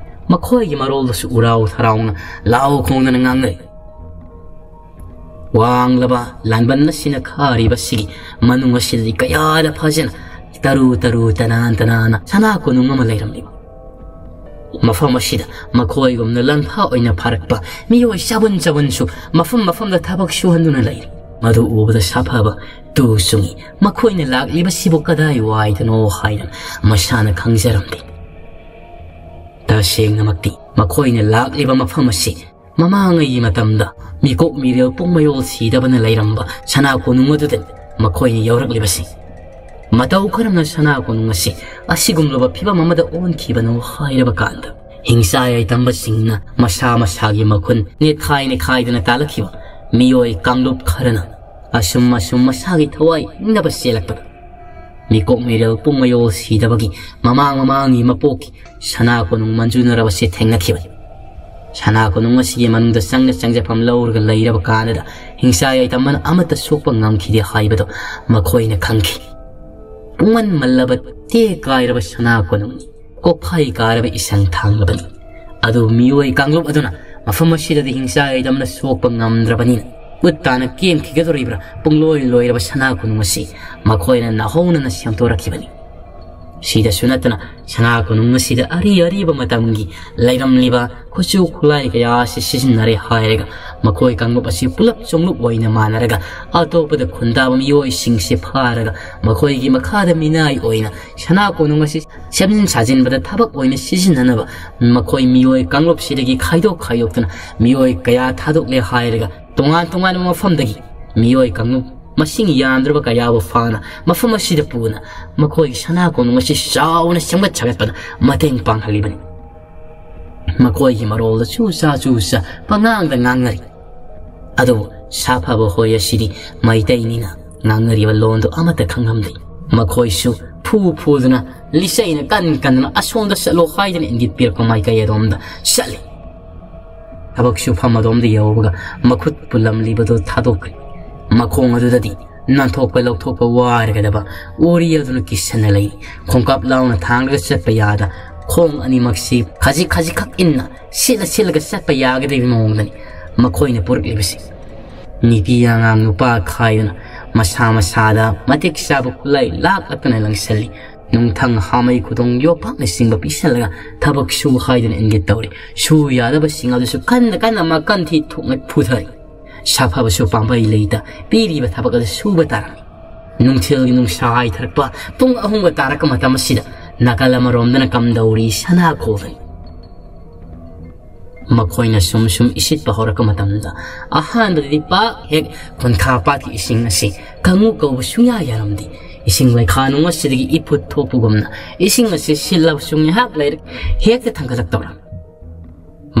ꯃꯈꯣꯏꯒꯤ ꯃꯔꯣꯜꯗꯁꯨ ꯎꯔꯥꯎ ꯊꯔꯥꯎꯅ ꯂꯥꯎ ꯈꯣꯡꯗꯅ ꯉꯥꯡꯅꯩ꯫ ꯋꯥꯡꯂꯕ ꯂꯥꯟꯕꯟ ꯑꯁꯤꯅ ꯈꯥꯔꯤꯕꯁꯤꯒꯤ ꯃꯅꯨꯡ ꯑꯁꯤꯗꯗꯤ ꯀꯌꯥꯗ ꯐꯖꯅ ꯇꯔꯨ ꯇꯔꯨ ꯇꯅꯥꯟ ꯇꯅꯥꯟꯅ ꯁꯅꯥ ꯀꯣꯅꯨꯡ ꯑꯃ ꯂꯩꯔꯝꯂꯤꯕ꯫ ꯃꯐꯝ ꯑꯁꯤꯗ ꯃꯈꯣꯏꯒꯨꯝꯅ ꯂꯥꯟꯐꯥ ꯑꯣꯏꯅ ꯐꯥꯔꯛꯄ ꯃꯤꯑꯣꯏ ꯆꯕꯨꯟ ꯆꯕꯨꯟꯁꯨ ꯃꯐꯝ ꯃꯐꯝꯗ ꯊꯕꯛ ꯁꯨꯍꯟꯗꯨꯅ ꯂꯩꯔꯤ꯫ ꯃꯗꯨ ꯎꯕꯗ ꯁꯥꯐꯕ ꯇꯨ ꯆꯨꯡꯏ꯫ ꯃꯈꯣꯏꯅ ꯂꯥꯛꯂꯤꯕꯁꯤꯕꯨ ꯀꯗꯥꯏ ꯋꯥꯏꯗꯅꯣ ꯍꯥꯏꯅ ꯃꯁꯥꯅ ꯈꯪꯖꯔꯝꯗꯦ꯫ ꯇꯁꯦꯡꯅꯃꯛꯇꯤ ꯃꯈꯣꯏꯅ ꯂꯥꯛꯂꯤꯕ ꯃꯐꯝ ꯑꯁꯤ ꯃꯃꯥꯡꯉꯩꯒꯤ ꯃꯇꯝꯗ ꯃꯤꯀꯣꯛ ꯃꯤꯔꯦꯜ ꯄꯨꯡ ꯃꯌꯣꯜ ꯁꯤꯗꯕꯅ ꯂꯩꯔꯝꯕ ꯁꯅꯥ ꯀꯣꯅꯨꯡ ꯑꯗꯨꯗ ꯃꯈꯣꯏꯅ ꯌꯧꯔꯛꯂꯤꯕꯁꯤ꯫ ꯃꯇꯧ ꯀꯔꯝꯅ ꯁꯅꯥ ꯀꯣꯅꯨꯡ ꯑꯁꯤ ꯑꯁꯤꯒꯨꯝꯂꯕ ꯐꯤꯕꯝ ꯑꯃꯗ ꯑꯣꯟꯈꯤꯕꯅꯣ ꯍꯥꯏꯔꯕ ꯀꯥꯟꯗ, ꯍꯤꯡꯆꯥ ꯌꯥꯏꯇꯝꯕꯁꯤꯡꯅ ꯃꯁꯥ ꯃꯁꯥꯒꯤ ꯃꯈꯨꯟ ꯅꯦꯠꯈꯥꯏ ꯅꯦꯠꯈꯥꯏꯗꯅ ꯇꯥꯜꯂꯛꯈꯤꯕ ꯃꯤꯑꯣꯏ ꯀꯥꯡꯂꯨꯞ ꯈꯔꯅ ꯑꯁꯨꯝ ꯑꯁꯨꯝ ꯃꯁꯥꯒꯤ ꯊꯋꯥꯏ ꯍꯤꯡꯅꯕ ꯆꯦꯜꯂꯛꯄꯗ, ꯃꯤꯀꯣꯛ ꯃꯤꯔꯦꯜ ꯄꯨꯡ ꯃꯌꯣꯜ ꯁꯤꯗꯕꯒꯤ ꯃꯃꯥꯡ ꯃꯃꯥꯡꯒꯤ ꯃꯄꯣꯛꯀꯤ ꯁꯅꯥ ꯀꯣꯅꯨꯡ ꯃꯟꯖꯨꯅꯔꯕꯁꯦ ꯊꯦꯡꯅꯈꯤꯕꯅꯤ꯫ ꯁꯅꯥ ꯀꯣꯅꯨꯡ ꯑꯁꯤꯒꯤ ꯃꯅꯨꯡꯗ ꯆꯪꯅ ꯆꯪꯖꯐꯝ ꯂꯧꯔꯒ ꯂꯩꯔꯕ ꯀꯥꯟꯗ, ꯍꯤꯡꯆꯥ ꯌꯥꯏꯇꯝꯕꯅ ꯑꯃꯠꯇ ꯁꯣꯛꯄ ꯉꯝꯈꯤꯗꯦ ꯍꯥꯏꯕꯗꯨ ꯃꯈꯣꯏꯅ ꯈꯪꯈꯤ꯫ ꯄꯨꯡꯃꯟ ꯃꯜꯂꯕ ꯇꯦꯛ ꯀꯥꯏꯔꯕ ꯁꯅꯥ ꯀꯣꯅꯨꯡꯅꯤ꯫ ꯀꯣꯛꯐꯥꯏ ꯀꯥꯔꯕ ꯏꯁꯪ ꯊꯥꯡꯂꯕꯅꯤ꯫ ꯑꯗꯨ ꯃꯤꯑꯣꯏ ꯀꯥꯡꯂꯨꯞ ꯑꯗꯨꯅ ꯃꯐꯝ ꯑꯁꯤꯗꯗꯤ ꯍꯤꯡꯆꯥ ꯌꯥꯏꯗꯝꯅ ꯁꯣꯛꯄ ꯉꯝꯗ꯭ꯔꯕꯅꯤꯅ, ꯃꯨꯠ ꯇꯥꯅ ꯀꯦꯝꯈꯤꯒꯗꯧꯔꯤꯕ꯭ꯔꯥ ꯄꯨꯡꯂꯣꯏ ꯂꯣꯏꯔꯕ ꯁꯅꯥ ꯀꯣꯅꯨꯡ ꯑꯁꯤ ꯃꯈꯣꯏꯅ ꯅꯥꯍꯧꯅꯅ ꯁꯦꯝꯗꯣꯔꯛꯈꯤꯕꯅꯤ꯫ ꯁꯤꯗꯁꯨ ꯅꯠꯇꯅ, ꯁꯅꯥ ꯀꯣꯅꯨꯡ ꯑꯁꯤꯗ ꯑꯔꯤ ꯑꯔꯤꯕ ꯃꯇꯝꯒꯤ ꯂꯩꯔꯝꯂꯤꯕ ꯈꯨꯠꯁꯨ ꯈꯨꯠꯂꯥꯏ ꯀꯌꯥ ꯑꯁꯤ ꯁꯤꯖꯤꯟꯅꯔꯦ ꯍꯥꯏꯔꯒ, ꯃꯈꯣꯏ ꯀꯥꯡꯂꯨꯞ ꯑꯁꯤ ꯄꯨꯂꯞ ꯆꯣꯡꯂꯨꯞ ꯑꯣꯏꯅ ꯃꯥꯟꯅꯔꯒ, ꯑꯇꯣꯞꯄꯗ ꯈꯨꯟꯗꯥꯕ ꯃꯤꯑꯣꯏꯁꯤꯡꯁꯤ ꯐꯥꯔꯒ, ꯃꯈꯣꯏꯒꯤ ꯃꯈꯥꯗ ꯃꯤꯅꯥꯏ ꯑꯣꯏꯅ ꯁꯅꯥ ꯀꯣꯅꯨꯡ ꯑꯁꯤ ꯁꯦꯝꯖꯤꯟ ꯁꯥꯖꯤꯟꯕꯗ ꯊꯕꯛ ꯑꯣꯏꯅ ꯁꯤꯖꯤꯟꯅꯅꯕ ꯃꯈꯣꯏ ꯃꯤꯑꯣꯏ ꯀꯥꯡꯂꯨꯞꯁꯤꯗꯒꯤ ꯈꯥꯏꯗꯣꯛ ꯈꯥꯏꯗꯣꯛꯇꯨꯅ ꯃꯤꯑꯣꯏ ꯀꯌꯥ ꯊꯥꯗꯣꯛꯂꯦ ꯍꯥꯏꯔꯒ, ꯇꯣꯉꯥꯟ ꯇꯣꯉꯥꯟꯕ ꯃꯐꯝꯗꯒꯤ ꯃꯤꯑꯣꯏ ꯀꯥꯡꯂꯨꯞ ꯃꯁꯤꯡ ꯌꯥꯝꯗ꯭ꯔꯕ ꯀꯌꯥꯕꯨ ꯐꯥꯅ ꯃꯐꯝ ꯑꯁꯤꯗ ꯄꯨꯅ ꯃꯈꯣꯏꯒꯤ ꯁꯅꯥ ꯀꯣꯅꯨꯡ ꯑꯁꯤ ꯆꯥꯎꯅ ꯁꯦꯝꯒꯠ ꯁꯥꯒꯠꯄꯗ ꯃꯇꯦꯡ ꯄꯥꯡꯍꯜꯂꯤꯕꯅꯤ꯫ ꯃꯈꯣꯏꯒꯤ ꯃꯔꯣꯜꯗ ꯆꯨ ꯆꯥ ꯆꯨ ꯆꯥ ꯄꯉꯥꯡꯗ ꯉꯥꯡꯅꯔꯤ꯫ ꯑꯗꯨꯕꯨ ꯁꯥꯐꯕ ꯍꯣꯏ ꯑꯁꯤꯗꯤ ꯃꯩꯇꯩꯅꯤꯅ ꯉꯥꯡꯅꯔꯤꯕ ꯂꯣꯟꯗꯨ ꯑꯃꯠꯇ ꯈꯪꯂꯝꯗꯦ꯫ ꯃꯈꯣꯏꯁꯨ ꯐꯨ ꯐꯨꯗꯨꯅ, ꯂꯤꯆꯩꯅ ꯀꯟ ꯀꯟꯗꯨꯅ ꯑꯁꯣꯝꯗ ꯆꯠꯂꯣ ꯍꯥꯏꯗꯨꯅ ꯏꯪꯒꯤꯠ ꯄꯤꯔꯛꯄ ꯃꯥꯏꯀꯩ ꯑꯗꯣꯝꯗ ꯆꯠꯂꯤ꯫ ꯊꯕꯛ ꯁꯨꯐꯝ ꯑꯗꯣꯝꯗ ꯌꯧꯕꯒ ꯃꯈꯨꯠ ꯄꯨꯜꯂꯝꯂꯤꯕꯗꯨ ꯊꯥꯗꯣꯛꯈ꯭ꯔꯦ꯫ ꯃꯈꯣꯡ ꯑꯗꯨꯗꯗꯤ ꯅꯥꯟꯊꯣꯛꯄ ꯂꯧꯊꯣꯛꯄ ꯋꯥꯔꯒꯗꯕ ꯎꯔꯤ ꯑꯗꯨꯅ ꯀꯤꯁꯟꯅ ꯂꯩ꯫ ꯈꯣꯡꯀꯥꯞ ꯂꯥꯎꯅ ꯊꯥꯡꯂꯒ ꯆꯠꯄ ꯌꯥꯗ, ꯈꯣꯡ ꯑꯅꯤꯃꯛꯁꯤ ꯈꯖꯤꯛ ꯈꯖꯤꯛꯈꯛ ꯏꯟꯅ ꯁꯤꯠꯂ ꯁꯤꯠꯂꯒ ꯆꯠꯄ ꯌꯥꯒꯗꯕꯒꯤ ꯃꯑꯣꯡꯗꯅꯤ ꯃꯈꯣꯏꯅ ꯄꯨꯔꯛꯂꯤꯕꯁꯤ꯫ ꯅꯨꯄꯤ ꯑꯉꯥꯡ ꯅꯨꯄꯥ ꯈꯥꯏꯗꯨꯅ ꯃꯁꯥ ꯃꯁꯥꯗ ꯃꯇꯤꯛ ꯆꯥꯕ ꯈꯨꯠꯂꯥꯏ ꯂꯥꯛꯂꯛꯇꯅ ꯂꯪꯁꯜꯂꯤ꯫ ꯅꯨꯡꯊꯪ ꯍꯥꯃꯩ ꯈꯨꯗꯣꯡ ꯌꯣꯄꯥꯛꯅꯆꯤꯡꯕ ꯄꯤꯁꯜꯂꯒ ꯊꯕꯛ ꯁꯨ ꯍꯥꯏꯗꯨꯅ ꯏꯪꯒꯤꯠ ꯇꯧꯔꯤ꯫ ꯁꯨ ꯌꯥꯗꯕꯁꯤꯡ ꯑꯗꯨꯁꯨ ꯀꯟꯅ ꯀꯟꯅ ꯃꯀꯟ ꯊꯤ ꯊꯣꯛꯅ ꯐꯨꯊꯔꯤ꯫ ꯁꯥꯐꯕꯁꯨ ꯄꯥꯝꯕꯩ ꯂꯩꯇ ꯄꯤꯔꯤꯕ ꯊꯕꯛ ꯑꯗꯨ ꯁꯨꯕ ꯇꯥꯔꯝꯃꯤ꯫ ꯅꯨꯡꯊꯤꯜꯒꯤ ꯅꯨꯡꯁꯥ ꯍꯥꯏꯊꯔꯛꯄ ꯄꯨꯡ ꯑꯍꯨꯝꯒ ꯇꯥꯔꯛꯄ ꯃꯇꯝ ꯑꯁꯤꯗ ꯅꯥꯀꯜ ꯑꯃꯔꯣꯝꯗꯅ ꯀꯝꯗꯧꯔꯤ ꯁꯅꯥ ꯈꯣꯜꯂꯤ꯫ ꯃꯈꯣꯏꯅ ꯁꯨꯝ ꯁꯨꯝ ꯏꯁꯤꯠꯄ ꯍꯧꯔꯛꯄ ꯃꯇꯝꯗ ꯑꯍꯥꯟꯕꯗꯗꯤ ꯄꯥꯛ ꯍꯦꯛ ꯀꯨꯟꯊꯥ ꯄꯥꯠꯀꯤ ꯏꯁꯤꯡ ꯑꯁꯤ ꯀꯪꯉꯨ ꯀꯧꯕ ꯁꯨꯡꯌꯥ ꯌꯥꯔꯝꯗꯦ꯫ ꯏꯁꯤꯡ ꯂꯩꯈꯥ ꯅꯨꯡ ꯑꯁꯤꯗꯒꯤ ꯏꯐꯨꯠ ꯊꯣꯛꯄꯒꯨꯝꯅ ꯏꯁꯤꯡ ꯑꯁꯤ ꯁꯤꯠꯂꯕꯁꯨ ꯉꯥꯏꯍꯥꯛ ꯂꯩꯔ ꯍꯦꯛꯇ ꯊꯥꯡꯒꯠꯂꯛꯇꯧꯔꯝꯃꯤ꯫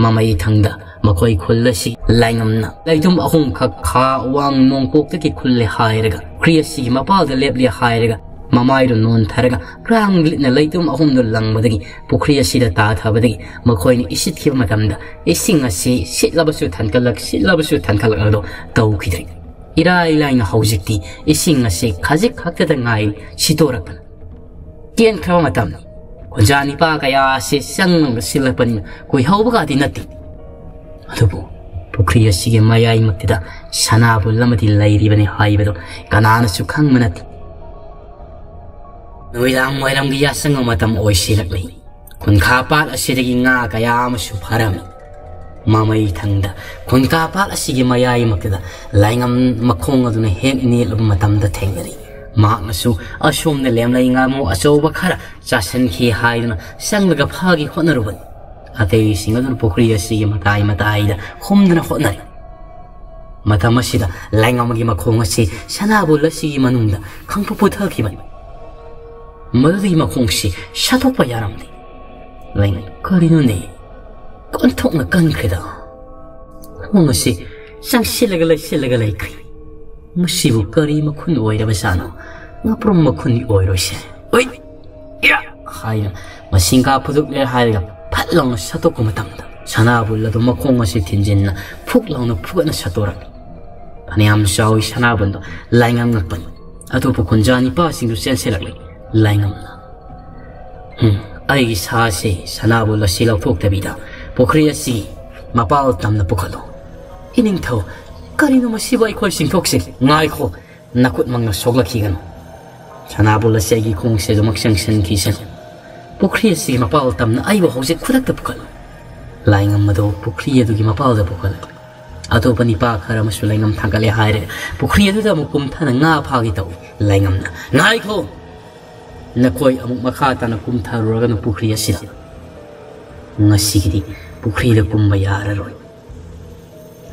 ꯃꯃꯩ ꯊꯪꯗ ꯃꯈꯣꯏ ꯈꯨꯜ ꯑꯁꯤ ꯂꯥꯏꯉꯝꯅ ꯂꯩꯗꯨꯝ ꯑꯍꯨꯝꯈꯛ ꯈꯥ ꯋꯥꯡ ꯅꯣꯡꯄꯣꯛꯇꯒꯤ ꯈꯨꯜꯂꯦ ꯍꯥꯏꯔꯒ ꯄꯨꯈ꯭ꯔꯤ ꯑꯁꯤꯒꯤ ꯃꯄꯥꯜꯗ ꯂꯦꯞꯂꯦ ꯍꯥꯏꯔꯒ ꯃꯃꯥꯏꯗꯨ ꯅꯣꯟꯊꯔꯒ ꯀ꯭ꯔꯥꯡ ꯂꯤꯠꯅ ꯂꯩꯗꯨꯝ ꯑꯍꯨꯝꯗꯨ ꯂꯪꯕꯗꯒꯤ ꯄꯨꯈ꯭ꯔꯤ ꯑꯁꯤꯗ ꯇꯥꯊꯕꯗꯒꯤ ꯃꯈꯣꯏꯅ ꯏꯁꯤꯠꯈꯤꯕ ꯃꯇꯝꯗ ꯏꯁꯤꯡ ꯑꯁꯤ ꯁꯤꯠꯂꯕꯁꯨ ꯊꯟꯀꯠꯂꯛ ꯁꯤꯠꯂꯕꯁꯨ ꯊꯟꯀꯠꯂꯛ ꯑꯗꯣ ꯇꯧꯈꯤꯗ꯭ꯔꯦ꯫ ꯏꯔꯥꯏ ꯂꯥꯏꯅ ꯍꯧꯖꯤꯛꯇꯤ ꯏꯁꯤꯡ ꯑꯁꯤ ꯈꯖꯤꯛ ꯈꯛꯇꯗ ꯉꯥꯏ ꯁꯤꯠꯇꯣꯔꯛꯄꯅ ꯀꯦꯟꯈ꯭ꯔꯕ ꯃꯇꯝꯅꯤ꯫ ꯈꯨꯟꯖꯥ ꯅꯤꯄꯥ ꯀꯌꯥ ꯑꯁꯤ ꯆꯪꯂꯒ ꯁꯤꯜꯂꯛꯄꯅꯤꯅ ꯀꯨꯏꯍꯧꯕꯒꯗꯤ ꯅꯠꯇꯦ꯫ ꯑꯗꯨꯕꯨ ꯄꯨꯈ꯭ꯔꯤ ꯑꯁꯤꯒꯤ ꯃꯌꯥꯏꯃꯛꯇꯗ ꯁꯅꯥꯕꯨꯜ ꯑꯃꯗꯤ ꯂꯩꯔꯤꯕꯅꯤ ꯍꯥꯏꯕꯗꯨ ꯀꯅꯥꯅꯁꯨ ꯈꯪꯕ ꯅꯠꯇꯦ꯫ ꯅꯨꯃꯤꯗꯥꯡ ꯋꯥꯏꯔꯝꯒꯤ ꯌꯥꯆꯪꯕ ꯃꯇꯝ ꯑꯣꯏꯁꯤꯜꯂꯛꯂꯤ꯫ ꯈꯨꯟꯈꯥ ꯄꯥꯠ ꯑꯁꯤꯗꯒꯤ ꯉꯥ ꯀꯌꯥ ꯑꯃꯁꯨ ꯐꯥꯔꯝꯃꯤ꯫ ꯃꯃꯩ ꯊꯪꯗ ꯈꯨꯟꯈꯥ ꯄꯥꯠ ꯑꯁꯤꯒꯤ ꯃꯌꯥꯏꯃꯛꯇꯗ ꯂꯥꯏꯉꯝ ꯃꯈꯣꯡ ꯑꯗꯨꯅ ꯍꯦꯛ ꯅꯦꯠꯂꯨꯕ ꯃꯇꯝꯗ ꯊꯦꯡꯅꯔꯤ꯫ ꯃꯍꯥꯛꯅꯁꯨ ꯑꯁꯣꯝꯗ ꯂꯦꯝꯂꯩ ꯉꯥꯃꯨ ꯑꯆꯧꯕ ꯈꯔ ꯆꯥꯁꯤꯟꯈꯤ ꯍꯥꯏꯗꯨꯅ ꯆꯪꯂꯒ ꯐꯥꯒꯦ ꯍꯣꯠꯅꯔꯨꯕꯅꯤ꯫ ꯑꯇꯩꯁꯤꯡ ꯑꯗꯨꯅ ꯄꯨꯈ꯭ꯔꯤ ꯑꯁꯤꯒꯤ ꯃꯇꯥꯏ ꯃꯇꯥꯏꯗ ꯍꯨꯝꯗꯨꯅ ꯍꯣꯠꯅꯔꯤ꯫ ꯃꯇꯝ ꯑꯁꯤꯗ ꯂꯥꯏꯉꯝꯒꯤ ꯃꯈꯣꯡ ꯑꯁꯤ ꯁꯅꯥꯕꯨꯜ ꯑꯁꯤꯒꯤ ꯃꯅꯨꯡꯗ ꯈꯪꯄꯨ ꯄꯨꯊꯈꯤꯕꯅꯤ꯫ ꯃꯗꯨꯗꯒꯤ ꯃꯈꯣꯡꯁꯤ ꯁꯠꯇꯣꯛꯄ ꯌꯥꯔꯝꯗꯦ꯫ ꯂꯥꯏꯉꯝ, ꯀꯔꯤꯅꯣꯅꯦ? ꯀꯣꯟꯊꯣꯛꯅ ꯀꯟꯈ꯭ꯔꯦꯗ꯫ ꯈꯣꯡ ꯑꯁꯤ ꯆꯪꯁꯤꯜꯂꯒ ꯂꯩꯁꯤꯜꯂꯒ ꯂꯩꯈ꯭ꯔꯦ꯫ ꯃꯁꯤꯕꯨ ꯀꯔꯤ ꯃꯈꯨꯟ ꯑꯣꯏꯔꯕꯖꯥꯠꯅꯣ? ꯉꯥꯄ꯭ꯔꯨꯝ ꯃꯈꯨꯟꯗꯤ ꯑꯣꯏꯔꯣꯏꯁꯦ꯫ ꯍꯣꯏ! ꯏꯌꯥ! ꯍꯥꯏꯅ ꯃꯁꯤꯡꯒꯥ ꯐꯨꯗꯣꯛꯂꯦ ꯍꯥꯏꯔꯒ ꯐꯠ ꯂꯥꯎꯅ ꯁꯠꯇꯣꯛꯄ ꯃꯇꯝꯗ ꯁꯅꯥꯕꯨꯜ ꯑꯗꯨ ꯃꯈꯣꯡ ꯑꯁꯤ ꯊꯤꯟꯖꯤꯟꯅ ꯐꯨꯛ ꯂꯥꯎꯅ ꯐꯨꯒꯠꯅ ꯁꯠꯇꯣꯔꯛꯏ꯫ ꯐꯅꯌꯥꯝ ꯆꯥꯎꯏ ꯁꯅꯥꯕꯨꯜꯗꯣ꯫ ꯂꯥꯏꯉꯝ ꯉꯛꯄꯅꯤ꯫ ꯑꯇꯣꯞꯄ ꯈꯨꯟꯖꯥ ꯅꯤꯄꯥꯁꯤꯡꯗꯨ ꯆꯦꯟꯁꯤꯜꯂꯛꯂꯦ꯫ ꯂꯥꯏꯉꯝꯅ, "ꯎꯝ, ꯑꯩꯒꯤ ꯁꯥꯁꯦ ꯁꯅꯥꯕꯨꯜ ꯑꯁꯤ ꯂꯧꯊꯣꯛꯇꯕꯤꯗ ꯄꯨꯈ꯭ꯔꯤ ꯑꯁꯤꯒꯤ ꯃꯄꯥꯜ ꯇꯝꯅ ꯄꯨꯈꯠꯂꯣ꯫" "ꯏꯅꯤꯡꯊꯧ, ꯀꯔꯤꯅꯣ ꯃꯁꯤꯕꯨ ꯑꯩꯈꯣꯏ ꯆꯤꯡꯊꯣꯛꯁꯤ?" "ꯉꯥꯏꯈꯣ, ꯅꯈꯨꯠꯃꯛꯅ ꯁꯣꯛꯂꯛꯈꯤꯒꯅꯨ꯫ ꯁꯅꯥꯕꯨꯜ ꯑꯁꯤ ꯑꯩꯒꯤ ꯈꯣꯡꯁꯦ ꯑꯗꯨꯃꯛ ꯆꯪꯁꯤꯟꯈꯤꯁꯅꯨ꯫ ꯄꯨꯈ꯭ꯔꯤ ꯑꯁꯤꯒꯤ ꯃꯄꯥꯜ ꯇꯝꯅ ꯑꯩꯕꯨ ꯍꯧꯖꯤꯛ ꯈꯨꯗꯛꯇ ꯄꯨꯈꯠꯂꯨ꯫" ꯂꯥꯏꯉꯝ ꯑꯗꯨ ꯄꯨꯈ꯭ꯔꯤ ꯑꯗꯨꯒꯤ ꯃꯄꯥꯜꯗ ꯄꯨꯈꯠꯂꯛꯂꯦ꯫ ꯑꯇꯣꯞꯄ ꯅꯤꯄꯥ ꯈꯔ ꯑꯃꯁꯨ ꯂꯥꯏꯉꯝ ꯊꯥꯡꯒꯠꯂꯦ ꯍꯥꯏꯔꯒ ꯄꯨꯈ꯭ꯔꯤ ꯑꯗꯨꯗ ꯑꯃꯨꯛ ꯀꯨꯝꯊꯅ ꯉꯥ ꯐꯥꯒꯦ ꯇꯧꯏ꯫ ꯂꯥꯏꯉꯝꯅ, "ꯉꯥꯏꯈꯣ! ꯅꯈꯣꯏ ꯑꯃꯨꯛ ꯃꯈꯥ ꯇꯥꯅ ꯀꯨꯝꯊꯔꯨꯔꯒꯅꯨ ꯄꯨꯈ꯭ꯔꯤ ꯑꯁꯤꯗ꯫ ꯉꯁꯤꯒꯤꯗꯤ ꯄꯨꯈ꯭ꯔꯤꯗ ꯀꯨꯝꯕ ꯌꯥꯔꯔꯣꯏ꯫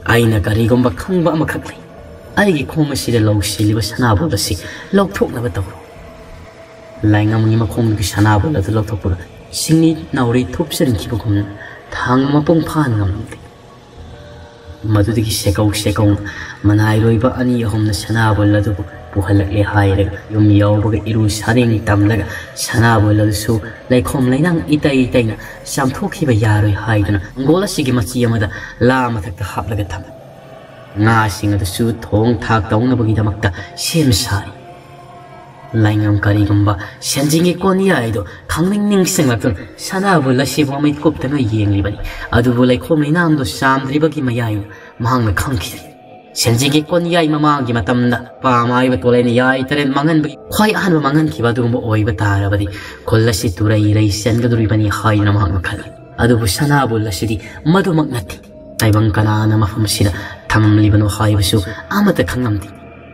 ꯑꯩꯅ ꯀꯔꯤꯒꯨꯝꯕ ꯈꯪꯕ ꯑꯃꯈꯛ ꯂꯩ꯫ ꯑꯩꯒꯤ ꯈꯣꯡ ꯑꯁꯤꯗ ꯂꯧꯁꯤꯜꯂꯤꯕ ꯁꯅꯥꯕꯨꯜ ꯑꯁꯤ ꯂꯧꯊꯣꯛꯅꯕ ꯇꯧꯔꯣ꯫" ꯂꯥꯏꯉꯝꯒꯤ ꯃꯈꯣꯡꯗꯒꯤ ꯁꯅꯥꯕꯨꯜ ꯑꯗꯨ ꯂꯧꯊꯣꯛꯄꯒ ꯁꯤꯡꯂꯤ ꯅꯥꯎꯔꯤ ꯊꯨꯞꯆꯤꯟꯈꯤꯕꯒꯨꯝꯅ ꯊꯥꯡ ꯃꯄꯨꯡ ꯐꯥꯅ ꯉꯝꯂꯝꯗꯦ꯫ ꯃꯗꯨꯗꯒꯤ ꯁꯦꯀꯧ ꯁꯦꯀꯧꯅ ꯃꯅꯥꯏꯔꯣꯏꯕ ꯑꯅꯤ ꯑꯍꯨꯝꯅ ꯁꯅꯥꯕꯨꯜ ꯑꯗꯨꯕꯨ ꯄꯨꯍꯜꯂꯛꯂꯦ ꯍꯥꯏꯔꯒ ꯌꯨꯝ ꯌꯧꯕꯒ ꯏꯔꯨ ꯁꯥꯔꯦꯡ ꯇꯝꯂꯒ ꯁꯅꯥꯕꯨꯜ ꯑꯗꯨꯁꯨ ꯂꯩꯈꯣꯝ ꯂꯩꯅꯥꯡ ꯏꯇꯩ ꯇꯩꯅ ꯆꯥꯝꯊꯣꯛꯈꯤꯕ ꯌꯥꯔꯣꯏ ꯍꯥꯏꯗꯨꯅ ꯃꯪꯒꯣꯜ ꯑꯁꯤꯒꯤ ꯃꯆꯤ ꯑꯃꯗ ꯂꯥ ꯃꯊꯛꯇ ꯍꯥꯞꯂꯒ ꯊꯝꯃꯤ꯫ ꯉꯥꯁꯤꯡ ꯑꯗꯨꯁꯨ ꯊꯣꯡ ꯊꯥꯛ ꯇꯧꯅꯕꯒꯤꯗꯃꯛꯇ ꯁꯦꯝ ꯁꯥꯔꯤ꯫ ꯂꯥꯏꯉꯝ ꯀꯔꯤꯒꯨꯝꯕ ꯁꯦꯟꯖꯦꯡꯒꯤ ꯀꯣꯟꯌꯥꯏꯗꯣ ꯈꯪꯅꯤꯡ ꯅꯤꯡꯁꯤꯡꯂꯛꯇꯨꯅ ꯁꯅꯥꯕꯨꯜ ꯑꯁꯤꯕꯨ ꯃꯃꯤꯠ ꯀꯨꯞꯇꯅ ꯌꯦꯡꯂꯤꯕꯅꯤ꯫ ꯑꯗꯨꯕꯨ ꯂꯩꯈꯣꯝ ꯂꯩꯅꯥꯡꯗꯣ ꯆꯥꯝꯗ꯭ꯔꯤꯕꯒꯤ ꯃꯌꯥꯏꯅ ꯃꯍꯥꯛꯅ ꯈꯪꯈꯤꯗꯦ꯫ ꯁꯦꯟꯖꯦꯡꯒꯤ ꯀꯣꯟꯌꯥꯏ ꯃꯃꯥꯡꯒꯤ ꯃꯇꯝꯗ ꯄꯥꯝ ꯍꯥꯏꯕ ꯇꯣꯂꯩꯅ ꯌꯥꯏ ꯇꯔꯦꯠ ꯃꯥꯡꯍꯟꯕꯒꯤ ꯈ꯭ꯋꯥꯏ ꯑꯍꯥꯟꯕ ꯃꯥꯡꯍꯟꯈꯤꯕ ꯑꯗꯨꯒꯨꯝꯕ ꯑꯣꯏꯕ ꯇꯥꯔꯕꯗꯤ ꯈꯨꯜ ꯑꯁꯤ ꯇꯨꯔꯩ ꯔꯩ ꯆꯦꯟꯒꯗꯧꯔꯤꯕꯅꯤ ꯍꯥꯏꯗꯨꯅ ꯃꯍꯥꯛꯅ ꯈꯜꯂꯤ꯫ ꯑꯗꯨꯕꯨ ꯁꯅꯥꯕꯨꯜ ꯑꯁꯤꯗꯤ ꯃꯗꯨꯃꯛ ꯅꯠꯇꯦ꯫ ꯇꯥꯏꯕꯪ ꯀꯅꯥꯅ ꯃꯐꯝ ꯑꯁꯤꯗ ꯊꯝꯂꯤꯕꯅꯣ ꯍꯥꯏꯕꯁꯨ ꯑꯃꯠꯇ ꯈꯪꯂꯝꯗꯦ꯫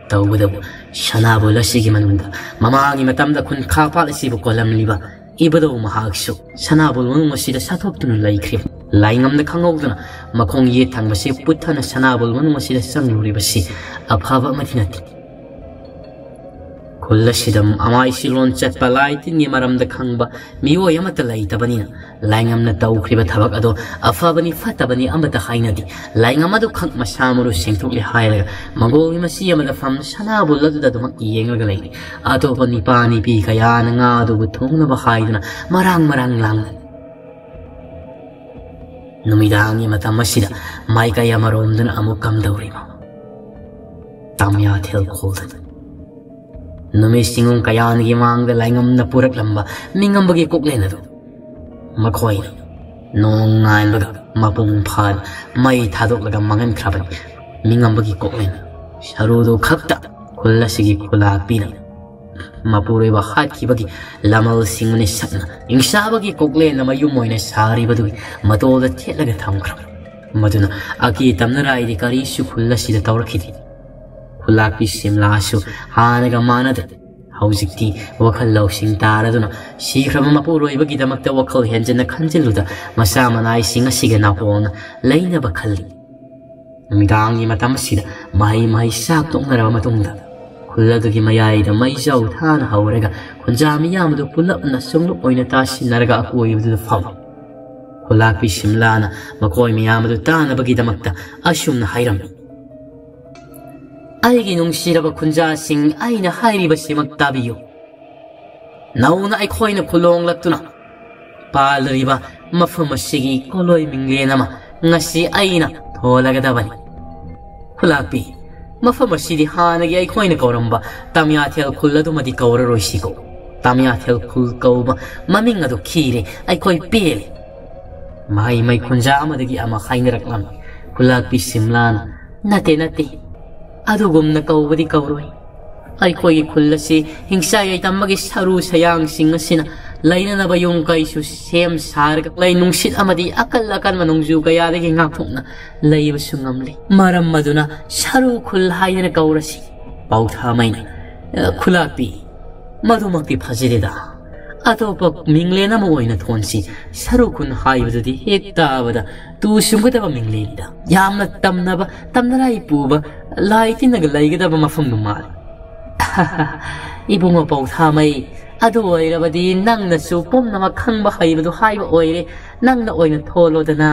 ꯇꯧꯕꯇꯕꯨ ꯁꯅꯥꯕꯨꯜ ꯑꯁꯤꯒꯤ ꯃꯅꯨꯡꯗ ꯃꯃꯥꯡꯒꯤ ꯃꯇꯝꯗ ꯈꯨꯟꯈꯥ ꯄꯥꯠ ꯑꯁꯤꯕꯨ ꯀꯣꯜꯂꯝꯂꯤꯕ ꯏꯕꯨꯙꯧ ꯃꯍꯥꯛꯁꯨ ꯁꯅꯥꯕꯨꯜ ꯃꯅꯨꯡ ꯑꯁꯤꯗ ꯁꯥꯊꯣꯛꯇꯨꯅ ꯂꯩꯈ꯭ꯔꯦ꯫ ꯂꯥꯏꯉꯝꯅ ꯈꯪꯍꯧꯗꯅ ꯃꯈꯣꯡ ꯌꯦꯠ ꯊꯪꯕꯁꯤ ꯄꯨꯠꯊꯅ ꯁꯅꯥꯕꯨꯜ ꯃꯅꯨꯡ ꯑꯁꯤꯗ ꯆꯪꯂꯨꯔꯤꯕꯁꯤ ꯑꯐꯕ ꯑꯃꯗꯤ ꯅꯠꯇꯦ꯫ ꯈꯨꯜ ꯑꯁꯤꯗ ꯑꯃꯥꯏꯁꯤꯂꯣꯟ ꯆꯠꯄ ꯂꯥꯏ ꯇꯤꯟꯒꯤ ꯃꯔꯝꯗ ꯈꯪꯕ ꯃꯤꯑꯣꯏ ꯑꯃꯠꯇ ꯂꯩꯇꯕꯅꯤꯅ ꯂꯥꯏꯉꯝꯅ ꯇꯧꯈ꯭ꯔꯤꯕ ꯊꯕꯛ ꯑꯗꯣ ꯑꯐꯕꯅꯤ ꯐꯠꯇꯕꯅꯤ ꯑꯃꯠꯇ ꯍꯥꯏꯅꯗꯦ꯫ ꯂꯥꯏꯉꯝ ꯑꯗꯨꯈꯛ ꯃꯁꯥ ꯃꯔꯨ ꯁꯦꯡꯊꯣꯛꯂꯦ ꯍꯥꯏꯔꯒ ꯃꯪꯒꯣꯜꯒꯤ ꯃꯆꯤ ꯑꯃꯗ ꯐꯝ ꯁꯅꯥꯕꯨꯜ ꯑꯗꯨꯗ ꯑꯗꯨꯃꯛ ꯌꯦꯡꯂꯒ ꯂꯩꯔꯤ꯫ ꯑꯇꯣꯞꯄ ꯅꯤꯄꯥ ꯅꯤꯄꯤ ꯀꯌꯥꯅ ꯉꯥ ꯑꯗꯨꯕꯨ ꯊꯣꯡꯅꯕ ꯍꯥꯏꯗꯨꯅ ꯃꯔꯥꯡ ꯃꯔꯥꯡ ꯂꯥꯡꯅꯔꯤ꯫ ꯅꯨꯃꯤꯗꯥꯡꯒꯤ ꯃꯇꯝ ꯑꯁꯤꯗ ꯃꯥꯏꯀꯩ ꯑꯃꯔꯣꯝꯗꯅ ꯑꯃꯨꯛ ꯀꯝꯗꯧꯔꯤꯕ? ꯇꯥꯃꯤꯌꯥꯊꯦꯜ ꯈꯨꯜꯗꯅꯤ꯫ ꯅꯨꯃꯤꯠ ꯁꯤꯡꯉꯨꯝ ꯀꯌꯥꯅꯤꯒꯤ ꯃꯥꯡꯗ ꯂꯥꯏꯉꯝꯅ ꯄꯨꯔꯛꯂꯝꯕ ꯃꯤꯉꯝꯕꯒꯤ ꯀꯣꯛꯂꯦꯟ ꯑꯗꯨ ꯃꯈꯣꯏꯅ ꯅꯣꯡ ꯉꯥꯟꯕꯒ ꯃꯄꯨꯡ ꯐꯥꯅ ꯃꯩ ꯊꯥꯗꯣꯛꯂꯒ ꯃꯥꯡꯍꯟꯈ꯭ꯔꯕꯅꯤ꯫ ꯃꯤꯉꯝꯕꯒꯤ ꯀꯣꯛꯂꯦꯟ ꯁꯔꯨꯗꯨ ꯈꯛꯇ ꯈꯨꯜ ꯑꯁꯤꯒꯤ ꯈꯨꯂꯥꯛꯄꯤꯅ ꯃꯄꯨꯔꯣꯏꯕ ꯍꯥꯠꯈꯤꯕꯒꯤ ꯂꯃꯜꯁꯤꯡ ꯅꯤꯁꯛꯅ ꯍꯤꯡꯁꯥꯕꯒꯤ ꯀꯣꯛꯂꯦꯟꯅ ꯃꯌꯨꯝ ꯑꯣꯏꯅ ꯁꯥꯔꯤꯕꯗꯨꯒꯤ ꯃꯇꯣꯜꯗ ꯊꯦꯠꯂꯒ ꯊꯝꯈ꯭ꯔꯕꯅꯤ꯫ ꯃꯗꯨꯅ ꯑꯀꯤ ꯇꯝꯅꯔꯥꯏꯗꯤ ꯀꯔꯤꯁꯨ ꯈꯨꯜ ꯑꯁꯤꯗ ꯇꯧꯔꯛꯈꯤꯗꯦ꯫ ꯈꯨꯂꯥꯛꯄꯤ ꯁꯤꯝꯂꯥꯁꯨ ꯍꯥꯟꯅꯒ ꯃꯥꯟꯅꯗ꯭ꯔꯦ꯫ ꯍꯧꯖꯤꯛꯇꯤ ꯋꯥꯈꯜ ꯂꯧꯁꯤꯡ ꯇꯥꯔꯗꯨꯅ ꯁꯤꯈ꯭ꯔꯕ ꯃꯄꯨꯔꯣꯏꯕꯒꯤꯗꯃꯛꯇ ꯋꯥꯈꯜ ꯍꯦꯟꯖꯟꯅ ꯈꯟꯖꯤꯜꯂꯨꯗ ꯃꯁꯥ ꯃꯅꯥꯏꯁꯤꯡ ꯑꯁꯤꯒ ꯅꯥꯀꯣꯡꯅ ꯂꯩꯅꯕ ꯈꯜꯂꯤ꯫ ꯅꯨꯃꯤꯗꯥꯡꯒꯤ ꯃꯇꯝ ꯑꯁꯤꯗ ꯃꯍꯩ ꯃꯍꯩ ꯆꯥꯛ ꯇꯣꯛꯅꯔꯕ ꯃꯇꯨꯡꯗ ꯈꯨꯜ ꯑꯗꯨꯒꯤ ꯃꯌꯥꯏꯗ ꯃꯩꯖꯥꯎ ꯊꯥꯅ ꯍꯧꯔꯒ ꯈꯨꯟꯖꯥ ꯃꯤꯌꯥꯝ ꯑꯗꯨ ꯄꯨꯂꯞꯅ ꯁꯨꯡꯂꯨꯞ ꯑꯣꯏꯅ ꯇꯥꯁꯤꯟꯅꯔꯒ ꯑꯀꯣꯏꯕꯗꯨꯗ ꯐꯝꯃꯤ꯫ ꯈꯨꯂꯥꯛꯄꯤ ꯁꯤꯝꯂꯥꯅ ꯃꯈꯣꯏ ꯃꯌꯥꯝ ꯑꯗꯨ ꯇꯥꯅꯕꯒꯤꯗꯃꯛꯇ ꯑꯁꯨꯝꯅ ꯍꯥꯏꯔꯝꯃꯤ: "ꯑꯩꯒꯤ ꯅꯨꯡꯁꯤꯔꯕ ꯈꯨꯟꯖꯥꯁꯤꯡ, ꯑꯩꯅ ꯍꯥꯏꯔꯤꯕꯁꯤꯃꯛ ꯇꯥꯕꯤꯌꯨ꯫ ꯅꯧꯅ ꯑꯩꯈꯣꯏꯅ ꯈꯨꯂꯣꯡꯂꯛꯇꯨꯅ ꯄꯥꯜꯂꯤꯕ ꯃꯐꯝ ꯑꯁꯤꯒꯤ ꯀꯣꯂꯣꯏ ꯃꯤꯡꯂꯦꯟ ꯑꯃ ꯉꯁꯤ ꯑꯩꯅ ꯊꯣꯜꯂꯒꯗꯕꯅꯤ꯫ ꯈꯨꯂꯥꯛꯄꯤ, ꯃꯐꯝ ꯑꯁꯤꯗꯤ ꯍꯥꯟꯅꯒꯤ ꯑꯩꯈꯣꯏꯅ ꯀꯧꯔꯝꯕ ꯇꯥꯃꯤꯌꯥꯊꯦꯜ ꯈꯨꯜ ꯑꯗꯨꯃꯗꯤ ꯀꯧꯔꯔꯣꯏꯁꯤꯀꯣ꯫ ꯇꯥꯃꯤꯌꯥꯊꯦꯜ ꯈꯨꯜ ꯀꯧꯕ ꯃꯃꯤꯡ ꯑꯗꯨ ꯈꯤꯔꯦ, ꯑꯩꯈꯣꯏ ꯄꯦꯜꯂꯦ"꯫ ꯃꯍꯩ ꯃꯩ ꯈꯨꯟꯖꯥ ꯑꯃꯗꯒꯤ ꯑꯃ ꯍꯥꯏꯅꯔꯛꯂꯝꯃꯤ꯫ ꯈꯨꯂꯥꯛꯄꯤ ꯁꯤꯝꯂꯥꯅ: "ꯅꯠꯇꯦ, ꯅꯠꯇꯦ, ꯑꯗꯨꯒꯨꯝꯅ ꯀꯧꯕꯗꯤ ꯀꯧꯔꯣꯏ꯫ ꯑꯩꯈꯣꯏꯒꯤ ꯈꯨꯜ ꯑꯁꯤ ꯍꯤꯡꯁꯥ ꯌꯥꯏꯇꯝꯕꯒꯤ ꯁꯔꯨ ꯁꯌꯥꯡꯁꯤꯡ ꯑꯁꯤꯅ ꯂꯩꯅꯅꯕ ꯌꯨꯝ ꯀꯩꯁꯨ ꯁꯦꯝ ꯁꯥꯔꯒ ꯂꯩ, ꯅꯨꯡꯁꯤꯠ ꯑꯃꯗꯤ ꯑꯀꯜ ꯑꯀꯟꯕ ꯅꯣꯡꯖꯨ ꯀꯌꯥꯗꯒꯤ ꯉꯥꯛꯊꯣꯛꯅ ꯂꯩꯕꯁꯨ ꯉꯝꯂꯤ꯫ ꯃꯔꯝ ꯑꯗꯨꯅ ꯁꯔꯨ ꯈꯨꯜ ꯍꯥꯏꯗꯅ ꯀꯧꯔꯁꯤ"꯫ ꯄꯥꯎꯊꯥꯃꯩꯅ: "ꯑ, ꯈꯨꯂꯥꯛꯄꯤ, ꯃꯗꯨꯃꯛꯇꯤ ꯐꯖꯗꯦꯗ꯫ ꯑꯇꯣꯞꯄ ꯃꯤꯡꯂꯦꯟ ꯑꯃ ꯑꯣꯏꯅ ꯊꯣꯟꯁꯤ꯫ ꯁꯔꯨ ꯈꯨꯜ ꯍꯥꯏꯕꯗꯨꯗꯤ ꯍꯦꯛ ꯇꯥꯕꯗ ꯇꯨ ꯁꯨꯝꯒꯗꯕ ꯃꯤꯡꯂꯦꯟꯅꯤꯗ꯫ ꯌꯥꯝꯅ ꯇꯝꯅꯕ, ꯇꯝꯅꯔꯥꯏ ꯄꯨꯕ, ꯂꯥꯏ ꯇꯤꯟꯅꯒ ꯂꯩꯒꯗꯕ ꯃꯐꯝꯗꯨ ꯃꯥꯜꯂꯤ"꯫ "ꯏꯕꯨꯡꯉꯣ ꯄꯥꯎꯊꯥꯃꯩ, ꯑꯗꯨ ꯑꯣꯏꯔꯕꯗꯤ ꯅꯪꯅꯁꯨ ꯄꯨꯝꯅꯃꯛ ꯈꯪꯕ ꯍꯩꯕꯗꯨ ꯍꯥꯏꯕ ꯑꯣꯏꯔꯦ, ꯅꯪꯅ ꯑꯣꯏꯅ ꯊꯣꯜꯂꯣꯗꯅ"꯫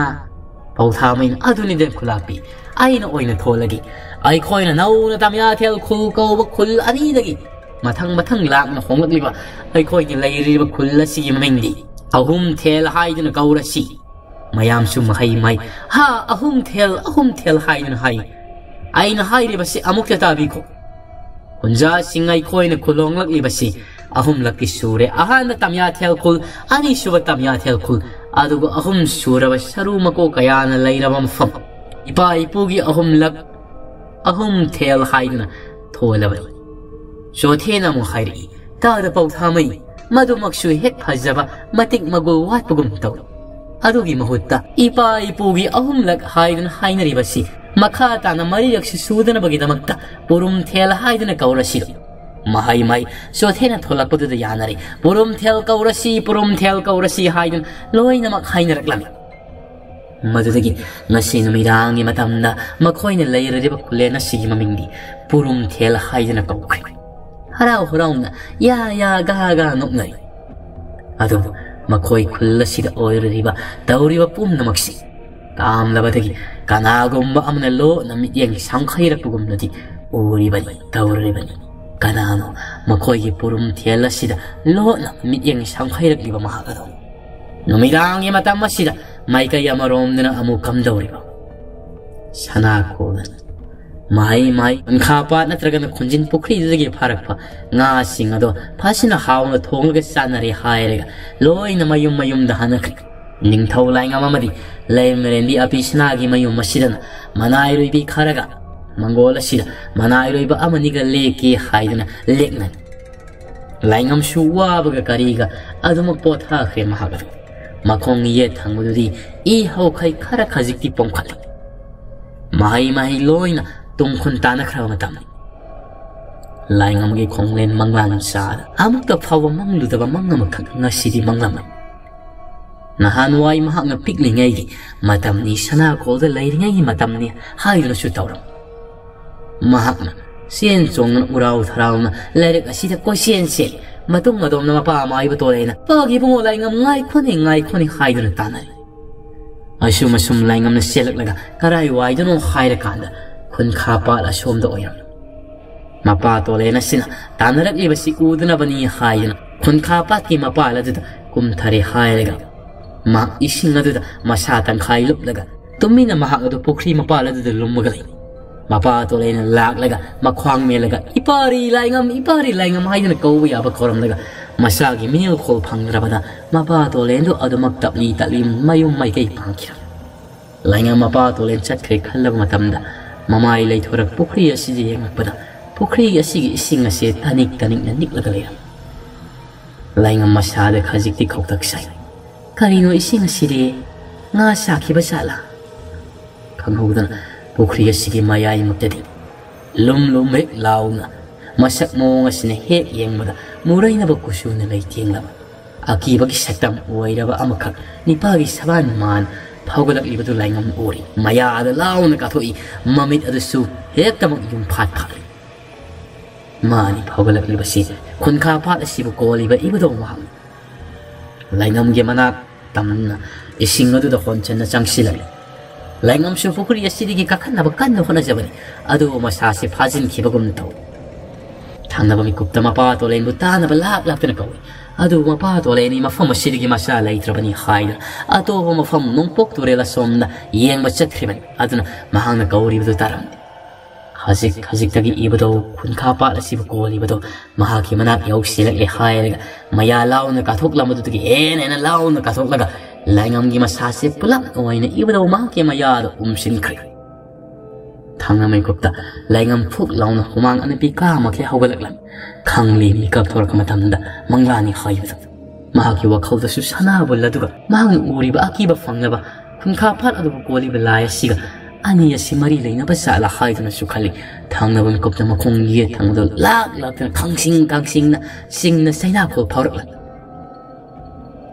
ꯄꯥꯎꯊꯥꯃꯩꯅ: "ꯑꯗꯨꯅꯤꯗ ꯈꯨꯂꯥꯛꯄꯤ, ꯑꯩꯅ ꯑꯣꯏꯅ ꯊꯣꯜꯂꯒꯦ꯫ ꯑꯩꯈꯣꯏꯅ ꯅꯧꯅ ꯇꯥꯃꯤꯌꯥꯊꯦꯜ ꯈꯨꯜ ꯀꯧꯕ ꯈꯨꯜ ꯑꯅꯤꯗꯒꯤ ꯃꯊꯪ ꯃꯊꯪ ꯂꯥꯛꯅ ꯍꯣꯡꯂꯛꯂꯤꯕ ꯑꯩꯈꯣꯏꯒꯤ ꯂꯩꯔꯤꯕ ꯈꯨꯜ ꯑꯁꯤꯒꯤ ꯃꯃꯤꯡꯗꯤ ꯑꯍꯨꯝ ꯊꯦꯜ ꯍꯥꯏꯗꯨꯅ ꯀꯧꯔꯁꯤ"꯫ ꯃꯌꯥꯝꯁꯨ ꯃꯍꯩ ꯃꯍꯩ: "ꯍꯥ, ꯑꯍꯨꯝ ꯊꯦꯜ, ꯑꯍꯨꯝ ꯊꯦꯜ" ꯍꯥꯏꯗꯨꯅ ꯍꯥꯏ꯫ ꯑꯩꯅ ꯍꯥꯏꯔꯤꯕꯁꯤ ꯑꯃꯨꯛꯇ ꯇꯥꯕꯤꯈꯣ꯫ ꯈꯨꯟꯖꯥꯁꯤꯡ ꯑꯩꯈꯣꯏꯅ ꯈꯨꯜ ꯍꯣꯡꯂꯛꯂꯤꯕꯁꯤ ꯑꯍꯨꯝꯂꯛꯇꯤ ꯁꯨꯔꯦ꯫ ꯑꯍꯥꯟꯕ ꯇꯝꯌꯥꯊꯦꯜ ꯈꯨꯜ, ꯑꯅꯤꯁꯨꯕ ꯇꯝꯌꯥꯊꯦꯜ ꯈꯨꯜ, ꯑꯗꯨꯒ ꯑꯍꯨꯝ ꯁꯨꯔꯕ ꯁꯔꯨ ꯃꯀꯣꯛ ꯀꯌꯥꯅ ꯂꯩꯔꯕ ꯃꯐꯝ꯫ ꯏꯄꯥ ꯏꯄꯨꯒꯤ ꯑꯍꯨꯝꯂꯛ ꯑꯍꯨꯝ ꯊꯦꯜ ꯍꯥꯏꯗꯨꯅ ꯊꯣꯜꯂꯕꯅꯤ꯫ ꯆꯣꯊꯦꯅ ꯑꯃꯨꯛ ꯍꯥꯏꯔꯛꯏ, "ꯇꯥꯗ ꯄꯥꯎꯊꯥꯃꯩ, ꯃꯗꯨꯃꯛꯁꯨ ꯍꯦꯛ ꯐꯖꯕ, ꯃꯇꯤꯛ ꯃꯒꯨꯜ ꯋꯥꯠꯄꯒꯨꯝ ꯇꯧꯏ꯫ ꯑꯗꯨꯒꯤ ꯃꯍꯨꯠꯇ ꯏꯄꯥ ꯏꯄꯨꯒꯤ ꯑꯍꯨꯝꯂꯛ ꯍꯥꯏꯗꯨꯅ ꯍꯥꯏꯅꯔꯤꯕꯁꯤ ꯃꯈꯥ ꯇꯥꯅ ꯃꯔꯤꯔꯛꯁꯨ ꯁꯨꯗꯅꯕꯒꯤꯗꯃꯛꯇ ꯄꯨꯔꯨꯝꯊꯦꯜ ꯍꯥꯏꯗꯨꯅ ꯀꯧꯔꯁꯤꯔꯣ?" ꯃꯍꯩ ꯃꯍꯩ ꯆꯣꯊꯦꯅ ꯊꯣꯛꯂꯛꯄꯗꯨꯗ ꯌꯥꯅꯔꯦ꯫ "ꯄꯨꯔꯨꯝꯊꯦꯜ ꯀꯧꯔꯁꯤ, ꯄꯨꯔꯨꯝꯊꯦꯜ ꯀꯧꯔꯁꯤ" ꯍꯥꯏꯗꯨꯅ ꯂꯣꯏꯅꯃꯛ ꯍꯥꯏꯅꯔꯛꯂꯝꯃꯤ꯫ ꯃꯗꯨꯗꯒꯤ ꯉꯁꯤ ꯅꯨꯃꯤꯗꯥꯡꯒꯤ ꯃꯇꯝꯗ ꯃꯈꯣꯏꯅ ꯂꯩꯔꯤꯕ ꯈꯨꯂꯦꯟ ꯑꯁꯤꯒꯤ ꯃꯃꯤꯡꯗꯤ ꯄꯨꯔꯨꯝꯊꯦꯜ ꯍꯥꯏꯗꯨꯅ ꯀꯧꯈ꯭ꯔꯦ꯫ ꯍꯔꯥꯎ ꯍꯔꯥꯎꯅ ꯌꯥ ꯌꯥ ꯒꯥ ꯒꯥ ꯅꯣꯛꯅꯔꯤ꯫ ꯑꯗꯨꯕꯨ ꯃꯈꯣꯏ ꯈꯨꯜ ꯑꯁꯤꯗ ꯑꯣꯏꯔꯤꯕ ꯇꯧꯔꯤꯕ ꯄꯨꯝꯅꯃꯛꯁꯤ ꯀꯥꯝꯂꯕꯗꯒꯤ ꯀꯅꯥꯒꯨꯝꯕ ꯑꯃꯅ ꯂꯣꯠꯅ ꯃꯤꯠꯌꯦꯡ ꯁꯪꯈꯩꯔꯛꯄꯒꯨꯝꯅꯗꯤ ꯎꯔꯤꯕꯅꯤ, ꯇꯧꯔꯤꯕꯅꯤ꯫ ꯀꯅꯥꯅꯣ ꯃꯈꯣꯏꯒꯤ ꯄꯨꯔꯨꯝꯊꯦꯜ ꯑꯁꯤꯗ ꯂꯣꯠꯅ ꯃꯤꯠꯌꯦꯡ ꯁꯪꯈꯩꯔꯛꯂꯤꯕ ꯃꯍꯥꯛ ꯑꯗꯣ? ꯅꯨꯃꯤꯗꯥꯡꯒꯤ ꯃꯇꯝ ꯑꯁꯤꯗ ꯃꯥꯏꯀꯩ ꯑꯃꯔꯣꯝꯗꯅ ꯑꯃꯨꯛ ꯀꯝꯗꯧꯔꯤꯕ? ꯁꯅꯥ ꯀꯣꯜꯗꯅ ꯃꯍꯩ ꯃꯍꯩ ꯎꯟꯈꯥ ꯄꯥꯠ ꯅꯠꯇ꯭ꯔꯒꯅ ꯈꯨꯟꯖꯤꯟ ꯄꯨꯈ꯭ꯔꯤꯗꯨꯗꯒꯤ ꯐꯥꯔꯛꯄ ꯉꯥꯁꯤꯡ ꯑꯗꯣ ꯐꯖꯅ ꯍꯥꯎꯅ ꯊꯣꯡꯂꯒ ꯆꯥꯅꯔꯦ ꯍꯥꯏꯔꯒ ꯂꯣꯏꯅ ꯃꯌꯨꯝ ꯃꯌꯨꯝꯗ ꯍꯟꯅꯈ꯭ꯔꯦ꯫ ꯅꯤꯡꯊꯧ ꯂꯥꯏꯉꯝ ꯑꯃꯗꯤ ꯂꯩꯃꯔꯦꯟꯕꯤ ꯑꯄꯤ ꯁꯅꯥꯒꯤ ꯃꯌꯨꯝ ꯑꯁꯤꯗꯅ ꯃꯅꯥꯏꯔꯣꯏꯕꯤ ꯈꯔꯒ ꯃꯪꯒꯣꯜ ꯑꯁꯤꯗ ꯃꯅꯥꯏꯔꯣꯏꯕ ꯑꯃꯅꯤꯒ ꯂꯦꯛꯀꯦ ꯍꯥꯏꯗꯨꯅ ꯂꯦꯛꯅꯔꯦ꯫ ꯂꯥꯏꯉꯝꯁꯨ ꯋꯥꯕꯒ ꯀꯔꯤꯒ ꯑꯗꯨꯃꯛ ꯄꯣꯊꯥꯈ꯭ꯔꯦ ꯃꯍꯥꯛ ꯑꯗꯨ꯫ ꯃꯈꯣꯡ ꯌꯦꯠ ꯊꯪꯕꯗꯨꯗꯤ ꯏ ꯍꯧꯈꯩ ꯈꯔ ꯈꯖꯤꯛꯇꯤ ꯄꯣꯝꯈꯠꯂꯤ꯫ ꯃꯍꯩ ꯃꯍꯩ ꯂꯣꯏꯅ ꯇꯨꯡꯈꯨꯟ ꯇꯥꯅꯈ꯭ꯔꯕ ꯃꯇꯝꯅꯤ꯫ ꯂꯥꯏꯉꯝꯒꯤ ꯈꯣꯡꯂꯦꯟ ꯃꯪꯂꯥꯟ ꯆꯥꯗ ꯑꯃꯨꯛꯇ ꯐꯥꯎꯕ ꯃꯪꯂꯨꯗꯕ ꯃꯪ ꯑꯃꯈꯛ ꯉꯁꯤꯗꯤ ꯃꯪꯂꯝꯃꯤ꯫ ꯅꯍꯥꯟꯋꯥꯏ ꯃꯍꯥꯛꯅ ꯄꯤꯛꯂꯤꯉꯩꯒꯤ ꯃꯇꯝꯅꯤ, ꯁꯅꯥꯀꯣꯜꯗ ꯂꯩꯔꯤꯉꯩꯒꯤ ꯃꯇꯝꯅꯤ ꯍꯥꯏꯗꯨꯅꯁꯨ ꯇꯧꯔꯝ꯫ ꯃꯍꯥꯛꯅ ꯆꯦꯟ ꯆꯣꯡꯗꯨꯅ ꯎꯔꯥꯎ ꯊꯔꯥꯎꯅ ꯂꯥꯏꯔꯤꯛ ꯑꯁꯤꯗ ꯀꯣꯏꯆꯦꯟ ꯆꯦꯜꯂꯤ꯫ ꯃꯇꯨꯡ ꯑꯗꯣꯝꯅ ꯃꯄꯥ ꯑꯃꯥꯏꯕ ꯇꯣꯔꯦꯅ, "ꯄꯥꯒꯤꯕꯨꯡꯉꯣ ꯂꯥꯏꯉꯝ, ꯉꯥꯏꯈꯣꯅꯦ, ꯉꯥꯏꯈꯣꯅꯦ" ꯍꯥꯏꯗꯨꯅ ꯇꯥꯟꯅꯔꯤ꯫ ꯑꯁꯨꯝ ꯑꯁꯨꯝ ꯂꯥꯏꯉꯝꯅ ꯆꯦꯜꯂꯛꯂꯒ ꯀꯔꯥꯏ ꯋꯥꯏꯗꯅꯣ ꯍꯥꯏꯔꯀꯥꯟꯗ ꯈꯨꯟꯈꯥ ꯄꯥꯠ ꯑꯁꯣꯝꯗ ꯑꯣꯏꯔꯝꯃꯤ꯫ ꯃꯄꯥ ꯇꯣꯂꯦꯟ ꯑꯁꯤꯅ ꯇꯥꯟꯅꯔꯛꯂꯤꯕꯁꯤ ꯎꯗꯅꯕꯅꯤ ꯍꯥꯏꯗꯨꯅ ꯈꯨꯟꯈꯥ ꯄꯥꯠꯀꯤ ꯃꯄꯥꯜ ꯑꯗꯨꯗ ꯀꯨꯝꯊꯔꯦ ꯍꯥꯏꯔꯒ ꯃꯍꯥꯛ ꯏꯁꯤꯡ ꯑꯗꯨꯗ ꯃꯁꯥ ꯇꯪꯈꯥꯏ ꯂꯨꯞꯂꯒ ꯇꯨꯃꯤꯟꯅ ꯃꯍꯥꯛ ꯑꯗꯨ ꯄꯨꯈ꯭ꯔꯤ ꯃꯄꯥꯜ ꯑꯗꯨꯗ ꯂꯨꯝꯃꯒ ꯂꯩ꯫ ꯃꯄꯥ ꯇꯣꯂꯦꯟꯅ ꯂꯥꯛꯂꯒ ꯃꯈ꯭ꯋꯥꯡ ꯃꯦꯜꯂꯒ, "ꯏꯄꯥꯔꯤ ꯂꯥꯏꯉꯝ, ꯏꯄꯥꯔꯤ ꯂꯥꯏꯉꯝ" ꯍꯥꯏꯗꯨꯅ ꯀꯧꯕ ꯌꯥꯕ ꯀꯧꯔꯝꯂꯒ, ꯃꯁꯥꯒꯤ ꯃꯤꯅꯧꯈꯣꯜ ꯐꯪꯗ꯭ꯔꯕꯗ ꯃꯄꯥ ꯇꯣꯂꯦꯟꯗꯨ ꯑꯗꯨꯃꯛ ꯇꯞꯂꯤ ꯇꯞꯂꯤ ꯃꯌꯨꯝ ꯃꯥꯏꯀꯩ ꯄꯥꯡꯈꯤꯔꯝꯃꯤ꯫ ꯂꯥꯏꯉꯝ ꯃꯄꯥ ꯇꯣꯂꯦꯟ ꯆꯠꯈ꯭ꯔꯦ ꯈꯜꯂꯕ ꯃꯇꯝꯗ, ꯃꯃꯥꯏ ꯂꯩꯊꯣꯔꯛ ꯄꯨꯈ꯭ꯔꯤ ꯑꯁꯤꯗ ꯌꯦꯡꯂꯛꯄꯗ, ꯄꯨꯈ꯭ꯔꯤ ꯑꯁꯤꯒꯤ ꯏꯁꯤꯡ ꯑꯁꯤ ꯇꯅꯤꯛ ꯇꯅꯤꯛꯅ ꯅꯤꯛꯂꯒ ꯂꯩꯔꯝꯃꯤ꯫ ꯂꯥꯏꯉꯝ ꯃꯁꯥꯗ ꯈꯖꯤꯛꯇꯤ ꯈꯧꯇꯛ ꯁꯥꯏ꯫ "ꯀꯔꯤꯅꯣ ꯏꯁꯤꯡ ꯑꯁꯤꯗꯤ? ꯉꯥ ꯁꯥꯈꯤꯕ ꯖꯥꯠꯂꯥ?" ꯈꯪꯍꯧꯗꯅ ꯄꯨꯈ꯭ꯔꯤ ꯑꯁꯤꯒꯤ ꯃꯌꯥꯏꯃꯛꯇꯗꯤ ꯂꯨꯝ ꯂꯨꯝ ꯍꯦꯛ ꯂꯥꯎꯅ, ꯃꯁꯛ ꯃꯑꯣꯡ ꯑꯁꯤꯅ ꯍꯦꯛ ꯌꯦꯡꯕꯗ ꯃꯨꯔꯩꯅꯕ ꯀꯨꯆꯨꯅ ꯂꯩꯇꯦꯡꯂꯕ, ꯑꯀꯤꯕꯒꯤ ꯁꯛꯇꯝ ꯑꯣꯏꯔꯕ ꯑꯃꯈꯛ ꯅꯤꯄꯥꯒꯤ ꯁꯕꯥꯟ ꯃꯥꯟ ꯐꯥꯎꯒꯠꯂꯛꯂꯤꯕꯗꯨ ꯂꯥꯏꯉꯝ ꯎꯔꯤ꯫ ꯃꯌꯥꯗ ꯂꯥꯎꯅ ꯀꯥꯊꯣꯛꯏ, ꯃꯃꯤꯠ ꯑꯗꯨꯁꯨ ꯍꯦꯛꯇꯃꯛ ꯌꯨꯝꯐꯥꯠ ꯐꯥꯠꯂꯤ꯫ ꯃꯥꯅꯤ ꯐꯥꯎꯒꯠꯂꯛꯂꯤꯕꯁꯤ ꯈꯨꯟꯈꯥ ꯄꯥꯠ ꯑꯁꯤꯕꯨ ꯀꯣꯜꯂꯤꯕ ꯏꯕꯨꯙꯧ ꯃꯍꯥꯛꯅꯤ꯫ ꯂꯥꯏꯉꯝꯒꯤ ꯃꯅꯥꯛ ꯇꯝꯅ ꯏꯁꯤꯡ ꯑꯗꯨꯗ ꯍꯣꯟꯆꯟꯅ ꯆꯪꯁꯤꯜꯂꯛꯂꯤ꯫ ꯂꯥꯏꯉꯝꯁꯨ ꯄꯨꯈ꯭ꯔꯤ ꯑꯁꯤꯗꯒꯤ ꯀꯥꯈꯠꯅꯕ ꯀꯟꯅ ꯍꯣꯠꯅꯖꯕꯅꯤ, ꯑꯗꯨꯕꯨ ꯃꯁꯥꯁꯤ ꯐꯥꯖꯤꯟꯈꯤꯕꯒꯨꯝ ꯇꯧꯏ꯫ ꯊꯪꯅꯕ ꯃꯤꯀꯨꯞꯇ ꯃꯄꯥ ꯇꯣꯂꯦꯟꯕꯨ ꯇꯥꯅꯕ ꯂꯥꯛ ꯂꯥꯛꯇꯅ ꯀꯧꯏ꯫ ꯑꯗꯨꯕꯨ ꯃꯄꯥ ꯇꯣꯂꯦꯟꯅꯤ ꯃꯐꯝ ꯑꯁꯤꯗꯒꯤ ꯃꯆꯥ ꯂꯩꯇ꯭ꯔꯕꯅꯤ ꯍꯥꯏꯗꯨꯅ ꯑꯇꯣꯞꯄ ꯃꯐꯝ ꯅꯣꯡꯄꯣꯛ ꯇꯨꯔꯦꯜ ꯑꯁꯣꯝꯗ ꯌꯦꯡꯕ ꯆꯠꯈ꯭ꯔꯤꯕꯅꯤ꯫ ꯑꯗꯨꯅ ꯃꯍꯥꯛꯅ ꯀꯧꯔꯤꯕꯗꯨ ꯇꯥꯔꯝꯗꯦ꯫ ꯈꯖꯤꯛ ꯈꯖꯤꯛꯇꯒꯤ ꯏꯕꯨꯙꯧ ꯈꯨꯟꯈꯥ ꯄꯥꯠ ꯑꯁꯤꯕꯨ ꯀꯣꯜꯂꯤꯕꯗꯨ ꯃꯍꯥꯛꯀꯤ ꯃꯅꯥꯛ ꯌꯧꯁꯤꯜꯂꯛꯂꯦ ꯍꯥꯏꯔꯒ ꯃꯌꯥ ꯂꯥꯎꯅ ꯀꯥꯊꯣꯛꯂꯝꯕꯗꯨꯗꯒꯤ ꯍꯦꯟꯅ ꯍꯦꯟꯅ ꯂꯥꯎꯅ ꯀꯥꯊꯣꯛꯂꯒ ꯂꯥꯏꯉꯝꯒꯤ ꯃꯁꯥꯁꯦ ꯄꯨꯂꯞ ꯑꯣꯏꯅ ꯏꯕꯨꯙꯧ ꯃꯍꯥꯛꯀꯤ ꯃꯌꯥꯗ ꯎꯝꯁꯤꯟꯈ꯭ꯔꯦ꯫ ꯊꯪꯅ ꯃꯤꯀꯨꯞꯇ ꯂꯥꯏꯉꯝ ꯐꯨꯛ ꯂꯥꯎꯅ ꯍꯨꯃꯥꯡ ꯑꯅꯞꯄꯤ ꯀꯥꯃꯛꯈꯩ ꯍꯧꯒꯠꯂꯛꯂꯝꯃꯤ꯫ ꯈꯪꯂꯤ ꯃꯤꯀꯞ ꯊꯣꯔꯛꯄ ꯃꯇꯝꯗ ꯃꯪꯂꯥꯅꯤ ꯍꯥꯏꯕꯗꯨ꯫ ꯃꯍꯥꯛꯀꯤ ꯋꯥꯈꯜꯗꯁꯨ ꯁꯅꯥꯕꯨꯜ ꯑꯗꯨꯒ ꯃꯍꯥꯛꯅ ꯎꯔꯤꯕ ꯑꯀꯤꯕ ꯐꯪꯂꯕ ꯈꯨꯟꯈꯥ ꯄꯥꯠ ꯑꯗꯨꯕꯨ ꯀꯣꯜꯂꯤꯕ ꯂꯥꯏ ꯑꯁꯤꯒ ꯑꯅꯤ ꯑꯁꯤ ꯃꯔꯤ ꯂꯩꯅꯕ ꯖꯥꯠꯂꯥ ꯍꯥꯏꯗꯨꯅꯁꯨ ꯈꯜꯂꯤ꯫ ꯊꯪꯅꯕ ꯃꯤꯀꯨꯞꯇ ꯃꯈꯣꯡ ꯌꯦꯠ ꯊꯪꯕꯗꯨ ꯂꯥꯛ ꯂꯥꯛꯇꯅ ꯈꯪꯁꯤꯡ ꯈꯪꯁꯤꯡꯅ ꯁꯤꯡꯅ ꯆꯩꯅꯥꯈꯣꯜ ꯐꯥꯎꯔꯛꯂꯝꯃꯤ꯫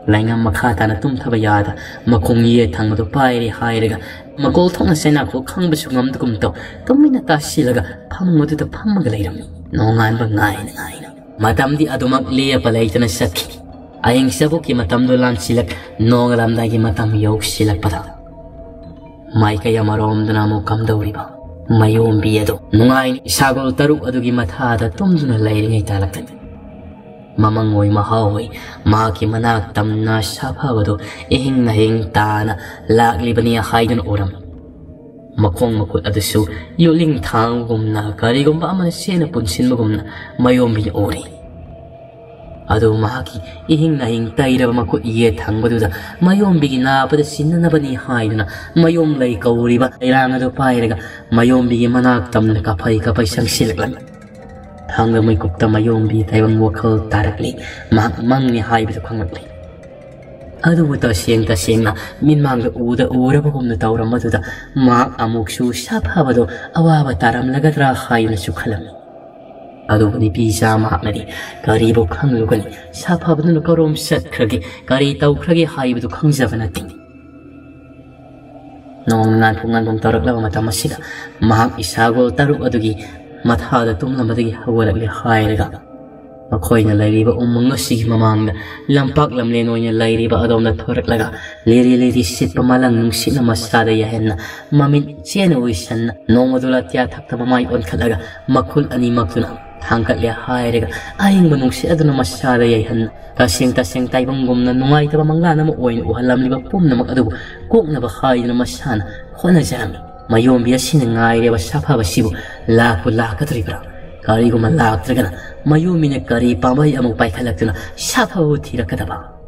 ꯂꯥꯏꯉꯝ ꯃꯈꯥ ꯇꯥꯅ ꯇꯨꯝꯊꯕ ꯌꯥꯗ ꯃꯈꯣꯡ ꯌꯦꯠ ꯊꯪꯕꯗꯨ ꯄꯥꯏꯔꯦ ꯍꯥꯏꯔꯒ ꯃꯀꯣꯜ ꯊꯣꯛꯅ ꯆꯩꯅꯥꯈꯣꯜ ꯈꯪꯕꯁꯨ ꯉꯝꯗꯒꯨꯝ ꯇꯧ ꯇꯨꯃꯤꯟꯅ ꯇꯥꯁꯤꯜꯂꯒ ꯐꯃꯨꯡ ꯑꯗꯨꯗ ꯐꯝꯃꯒ ꯂꯩꯔꯝꯃꯤ꯫ ꯅꯣꯡꯉꯥꯟꯕ ꯉꯥꯏꯅ ꯉꯥꯏꯅ ꯃꯇꯝꯗꯤ ꯑꯗꯨꯃꯛ ꯂꯦꯞꯄ ꯂꯩꯇꯅ ꯆꯠꯈꯤ꯫ ꯑꯍꯤꯡ ꯆꯕꯨꯛꯀꯤ ꯃꯇꯝꯗꯨ ꯂꯥꯟꯁꯤꯜꯂꯛ ꯅꯣꯡꯉꯥꯜꯂꯝꯗꯥꯏꯒꯤ ꯃꯇꯝ ꯌꯧꯁꯤꯜꯂꯛꯄꯗ ꯃꯥꯏꯀꯩ ꯑꯃꯔꯣꯝꯗꯅ ꯑꯃꯨꯛ ꯀꯝꯗꯧꯔꯤꯕ ꯃꯌꯣꯝꯕꯤ ꯑꯗꯨ ꯅꯨꯡꯉꯥꯏꯅ ꯁꯥꯒꯣꯜ ꯇꯔꯨꯛ ꯑꯗꯨꯒꯤ ꯃꯊꯥꯗ ꯇꯨꯝꯗꯨꯅ ꯂꯩꯔꯤꯉꯩ ꯇꯥꯂꯛꯇꯅꯤ꯫ ꯃꯃꯪ ꯑꯣꯏ ꯃꯍꯥ ꯑꯣꯏ ꯃꯍꯥꯛꯀꯤ ꯃꯅꯥꯛ ꯇꯝꯅ ꯁꯥꯐꯕꯗꯨ ꯏꯍꯤꯡ ꯅꯍꯤꯡ ꯇꯥꯅ ꯂꯥꯛꯂꯤꯕꯅꯤ ꯍꯥꯏꯗꯨꯅ ꯎꯔꯝꯃꯤ꯫ ꯃꯈꯣꯡ ꯃꯈꯨꯠ ꯑꯗꯨꯁꯨ ꯌꯣꯠꯂꯤꯡ ꯊꯥꯡꯒꯨꯝꯅ, ꯀꯔꯤꯒꯨꯝꯕ ꯑꯃꯅ ꯆꯦꯠꯅ ꯄꯨꯟꯁꯤꯟꯕꯒꯨꯝꯅ ꯃꯌꯣꯝꯕꯤꯅ ꯎꯔꯤ꯫ ꯑꯗꯨ ꯃꯍꯥꯛꯀꯤ ꯏꯍꯤꯡ ꯅꯥꯍꯤꯡ ꯇꯩꯔꯕ ꯃꯈꯨꯠ ꯌꯦꯠ ꯊꯪꯕꯗꯨꯗ ꯃꯌꯣꯝꯕꯤꯒꯤ ꯅꯥꯕꯗ ꯁꯤꯟꯅꯅꯕꯅꯤ ꯍꯥꯏꯗꯨꯅ ꯃꯌꯣꯝ ꯂꯩ ꯀꯧꯔꯤꯕ ꯂꯩꯔꯥꯡ ꯑꯗꯨ ꯄꯥꯏꯔꯒ ꯃꯌꯣꯝꯕꯤꯒꯤ ꯃꯅꯥꯛ ꯇꯝꯅ ꯀꯥꯐꯩ ꯀꯥꯐꯩ ꯆꯪꯁꯤꯜꯂꯛꯂꯝꯃꯤ꯫ ꯊꯥꯡꯗ ꯃꯤꯀꯨꯞꯇ ꯃꯌꯣꯝꯕꯤ ꯇꯥꯏꯕꯪ ꯋꯥꯈꯜ ꯇꯥꯔꯛꯂꯤ꯫ ꯃꯍꯥꯛ ꯃꯪꯅꯤ ꯍꯥꯏꯕꯗꯨ ꯈꯪꯂꯛꯂꯤ꯫ ꯑꯗꯨꯕꯨ ꯇꯁꯦꯡ ꯇꯁꯦꯡꯅ ꯃꯤꯠꯃꯥꯡꯗ ꯎꯗ ꯎꯔꯕꯒꯨꯝꯅ ꯇꯧꯔꯝꯕꯗꯨꯗ ꯃꯍꯥꯛ ꯑꯃꯨꯛꯁꯨ ꯁꯥꯐꯕꯗꯣ ꯑꯋꯥꯕ ꯇꯥꯔꯝꯂꯒꯗ꯭ꯔꯥ ꯍꯥꯏꯗꯨꯅꯁꯨ ꯈꯜꯂꯝꯃꯤ꯫ ꯑꯗꯨꯕꯨ ꯅꯨꯄꯤ ꯆꯥ ꯃꯍꯥꯛꯅꯗꯤ ꯀꯔꯤꯕꯨ ꯈꯪꯂꯨꯒꯅꯤ? ꯁꯥꯐꯕꯗꯨꯅ ꯀꯔꯣꯝ ꯆꯠꯈ꯭ꯔꯒꯦ, ꯀꯔꯤ ꯇꯧꯈ꯭ꯔꯒꯦ ꯍꯥꯏꯕꯗꯨ ꯈꯪꯖꯕ ꯅꯠꯇꯦ꯫ ꯅꯣꯡ ꯉꯥꯟꯐꯨ ꯉꯥꯟꯐꯨ ꯇꯧꯔꯛꯂꯕ ꯃꯇꯝ ꯑꯁꯤꯗ ꯃꯍꯥꯛ ꯏꯁꯥꯒꯣꯜ ꯇꯔꯨꯛ ꯑꯗꯨꯒꯤ ꯃꯊꯥꯗ ꯇꯨꯝꯂꯝꯕꯗꯒꯤ ꯍꯧꯒꯠꯂꯛꯂꯦ ꯍꯥꯏꯔꯒ ꯃꯈꯣꯏꯅ ꯂꯩꯔꯤꯕ ꯎꯃꯪ ꯑꯁꯤꯒꯤ ꯃꯃꯥꯡꯗ ꯂꯝꯄꯥꯛ ꯂꯝꯂꯦꯟ ꯑꯣꯏꯅ ꯂꯩꯔꯤꯕ ꯑꯗꯣꯝꯗ ꯊꯣꯔꯛꯂꯒ ꯂꯤꯔꯤ ꯂꯤꯔꯤ ꯁꯤꯠꯄ ꯃꯂꯪ ꯅꯨꯡꯁꯤꯠꯅ ꯃꯁꯥꯗ ꯌꯥꯏꯍꯟꯅ ꯃꯃꯤꯠ ꯆꯦꯅ ꯎꯏꯁꯟꯅ ꯅꯣꯡꯃꯗꯣ ꯑꯇꯤꯌꯥ ꯊꯛꯇ ꯃꯃꯥꯏ ꯑꯣꯟꯈꯠꯂꯒ ꯃꯈꯨꯜ ꯑꯅꯤꯃꯛꯇꯨꯅ ꯊꯥꯡꯒꯠꯂꯦ ꯍꯥꯏꯔꯒ ꯑꯏꯪꯕ ꯅꯨꯡꯁꯤꯠ ꯑꯗꯨꯅ ꯃꯁꯥꯗ ꯌꯩꯍꯟꯅ ꯇꯁꯦꯡ ꯇꯁꯦꯡ ꯇꯥꯏꯕꯪꯒꯨꯝꯅ ꯅꯨꯡꯉꯥꯏꯇꯕ ꯃꯪꯂꯥꯟ ꯑꯃ ꯑꯣꯏꯅ ꯎꯍꯜꯂꯝꯂꯤꯕ ꯄꯨꯝꯅꯃꯛ ꯑꯗꯨꯕꯨ ꯀꯣꯛꯅꯕ ꯍꯥꯏꯗꯨꯅ ꯃꯁꯥꯅ ꯍꯣꯠꯅꯖꯔꯝꯃꯤ꯫ ꯃꯌꯣꯝꯕꯤ ꯑꯁꯤꯅ ꯉꯥꯏꯔꯤꯕ ꯁꯥꯐꯕꯁꯤꯕꯨ ꯂꯥꯛꯄꯨ ꯂꯥꯛꯀꯗꯧꯔꯤꯕ꯭ꯔꯥ? ꯀꯔꯤꯒꯨꯝꯕ ꯂꯥꯛꯇ꯭ꯔꯒꯅ ꯃꯌꯣꯝꯕꯤꯅ ꯀꯔꯤ ꯄꯥꯝꯕꯩ ꯑꯃꯨꯛ ꯄꯥꯏꯈꯠꯂꯛꯇꯨꯅ ꯁꯥꯐꯕꯕꯨ ꯊꯤꯔꯛꯀꯗꯕ?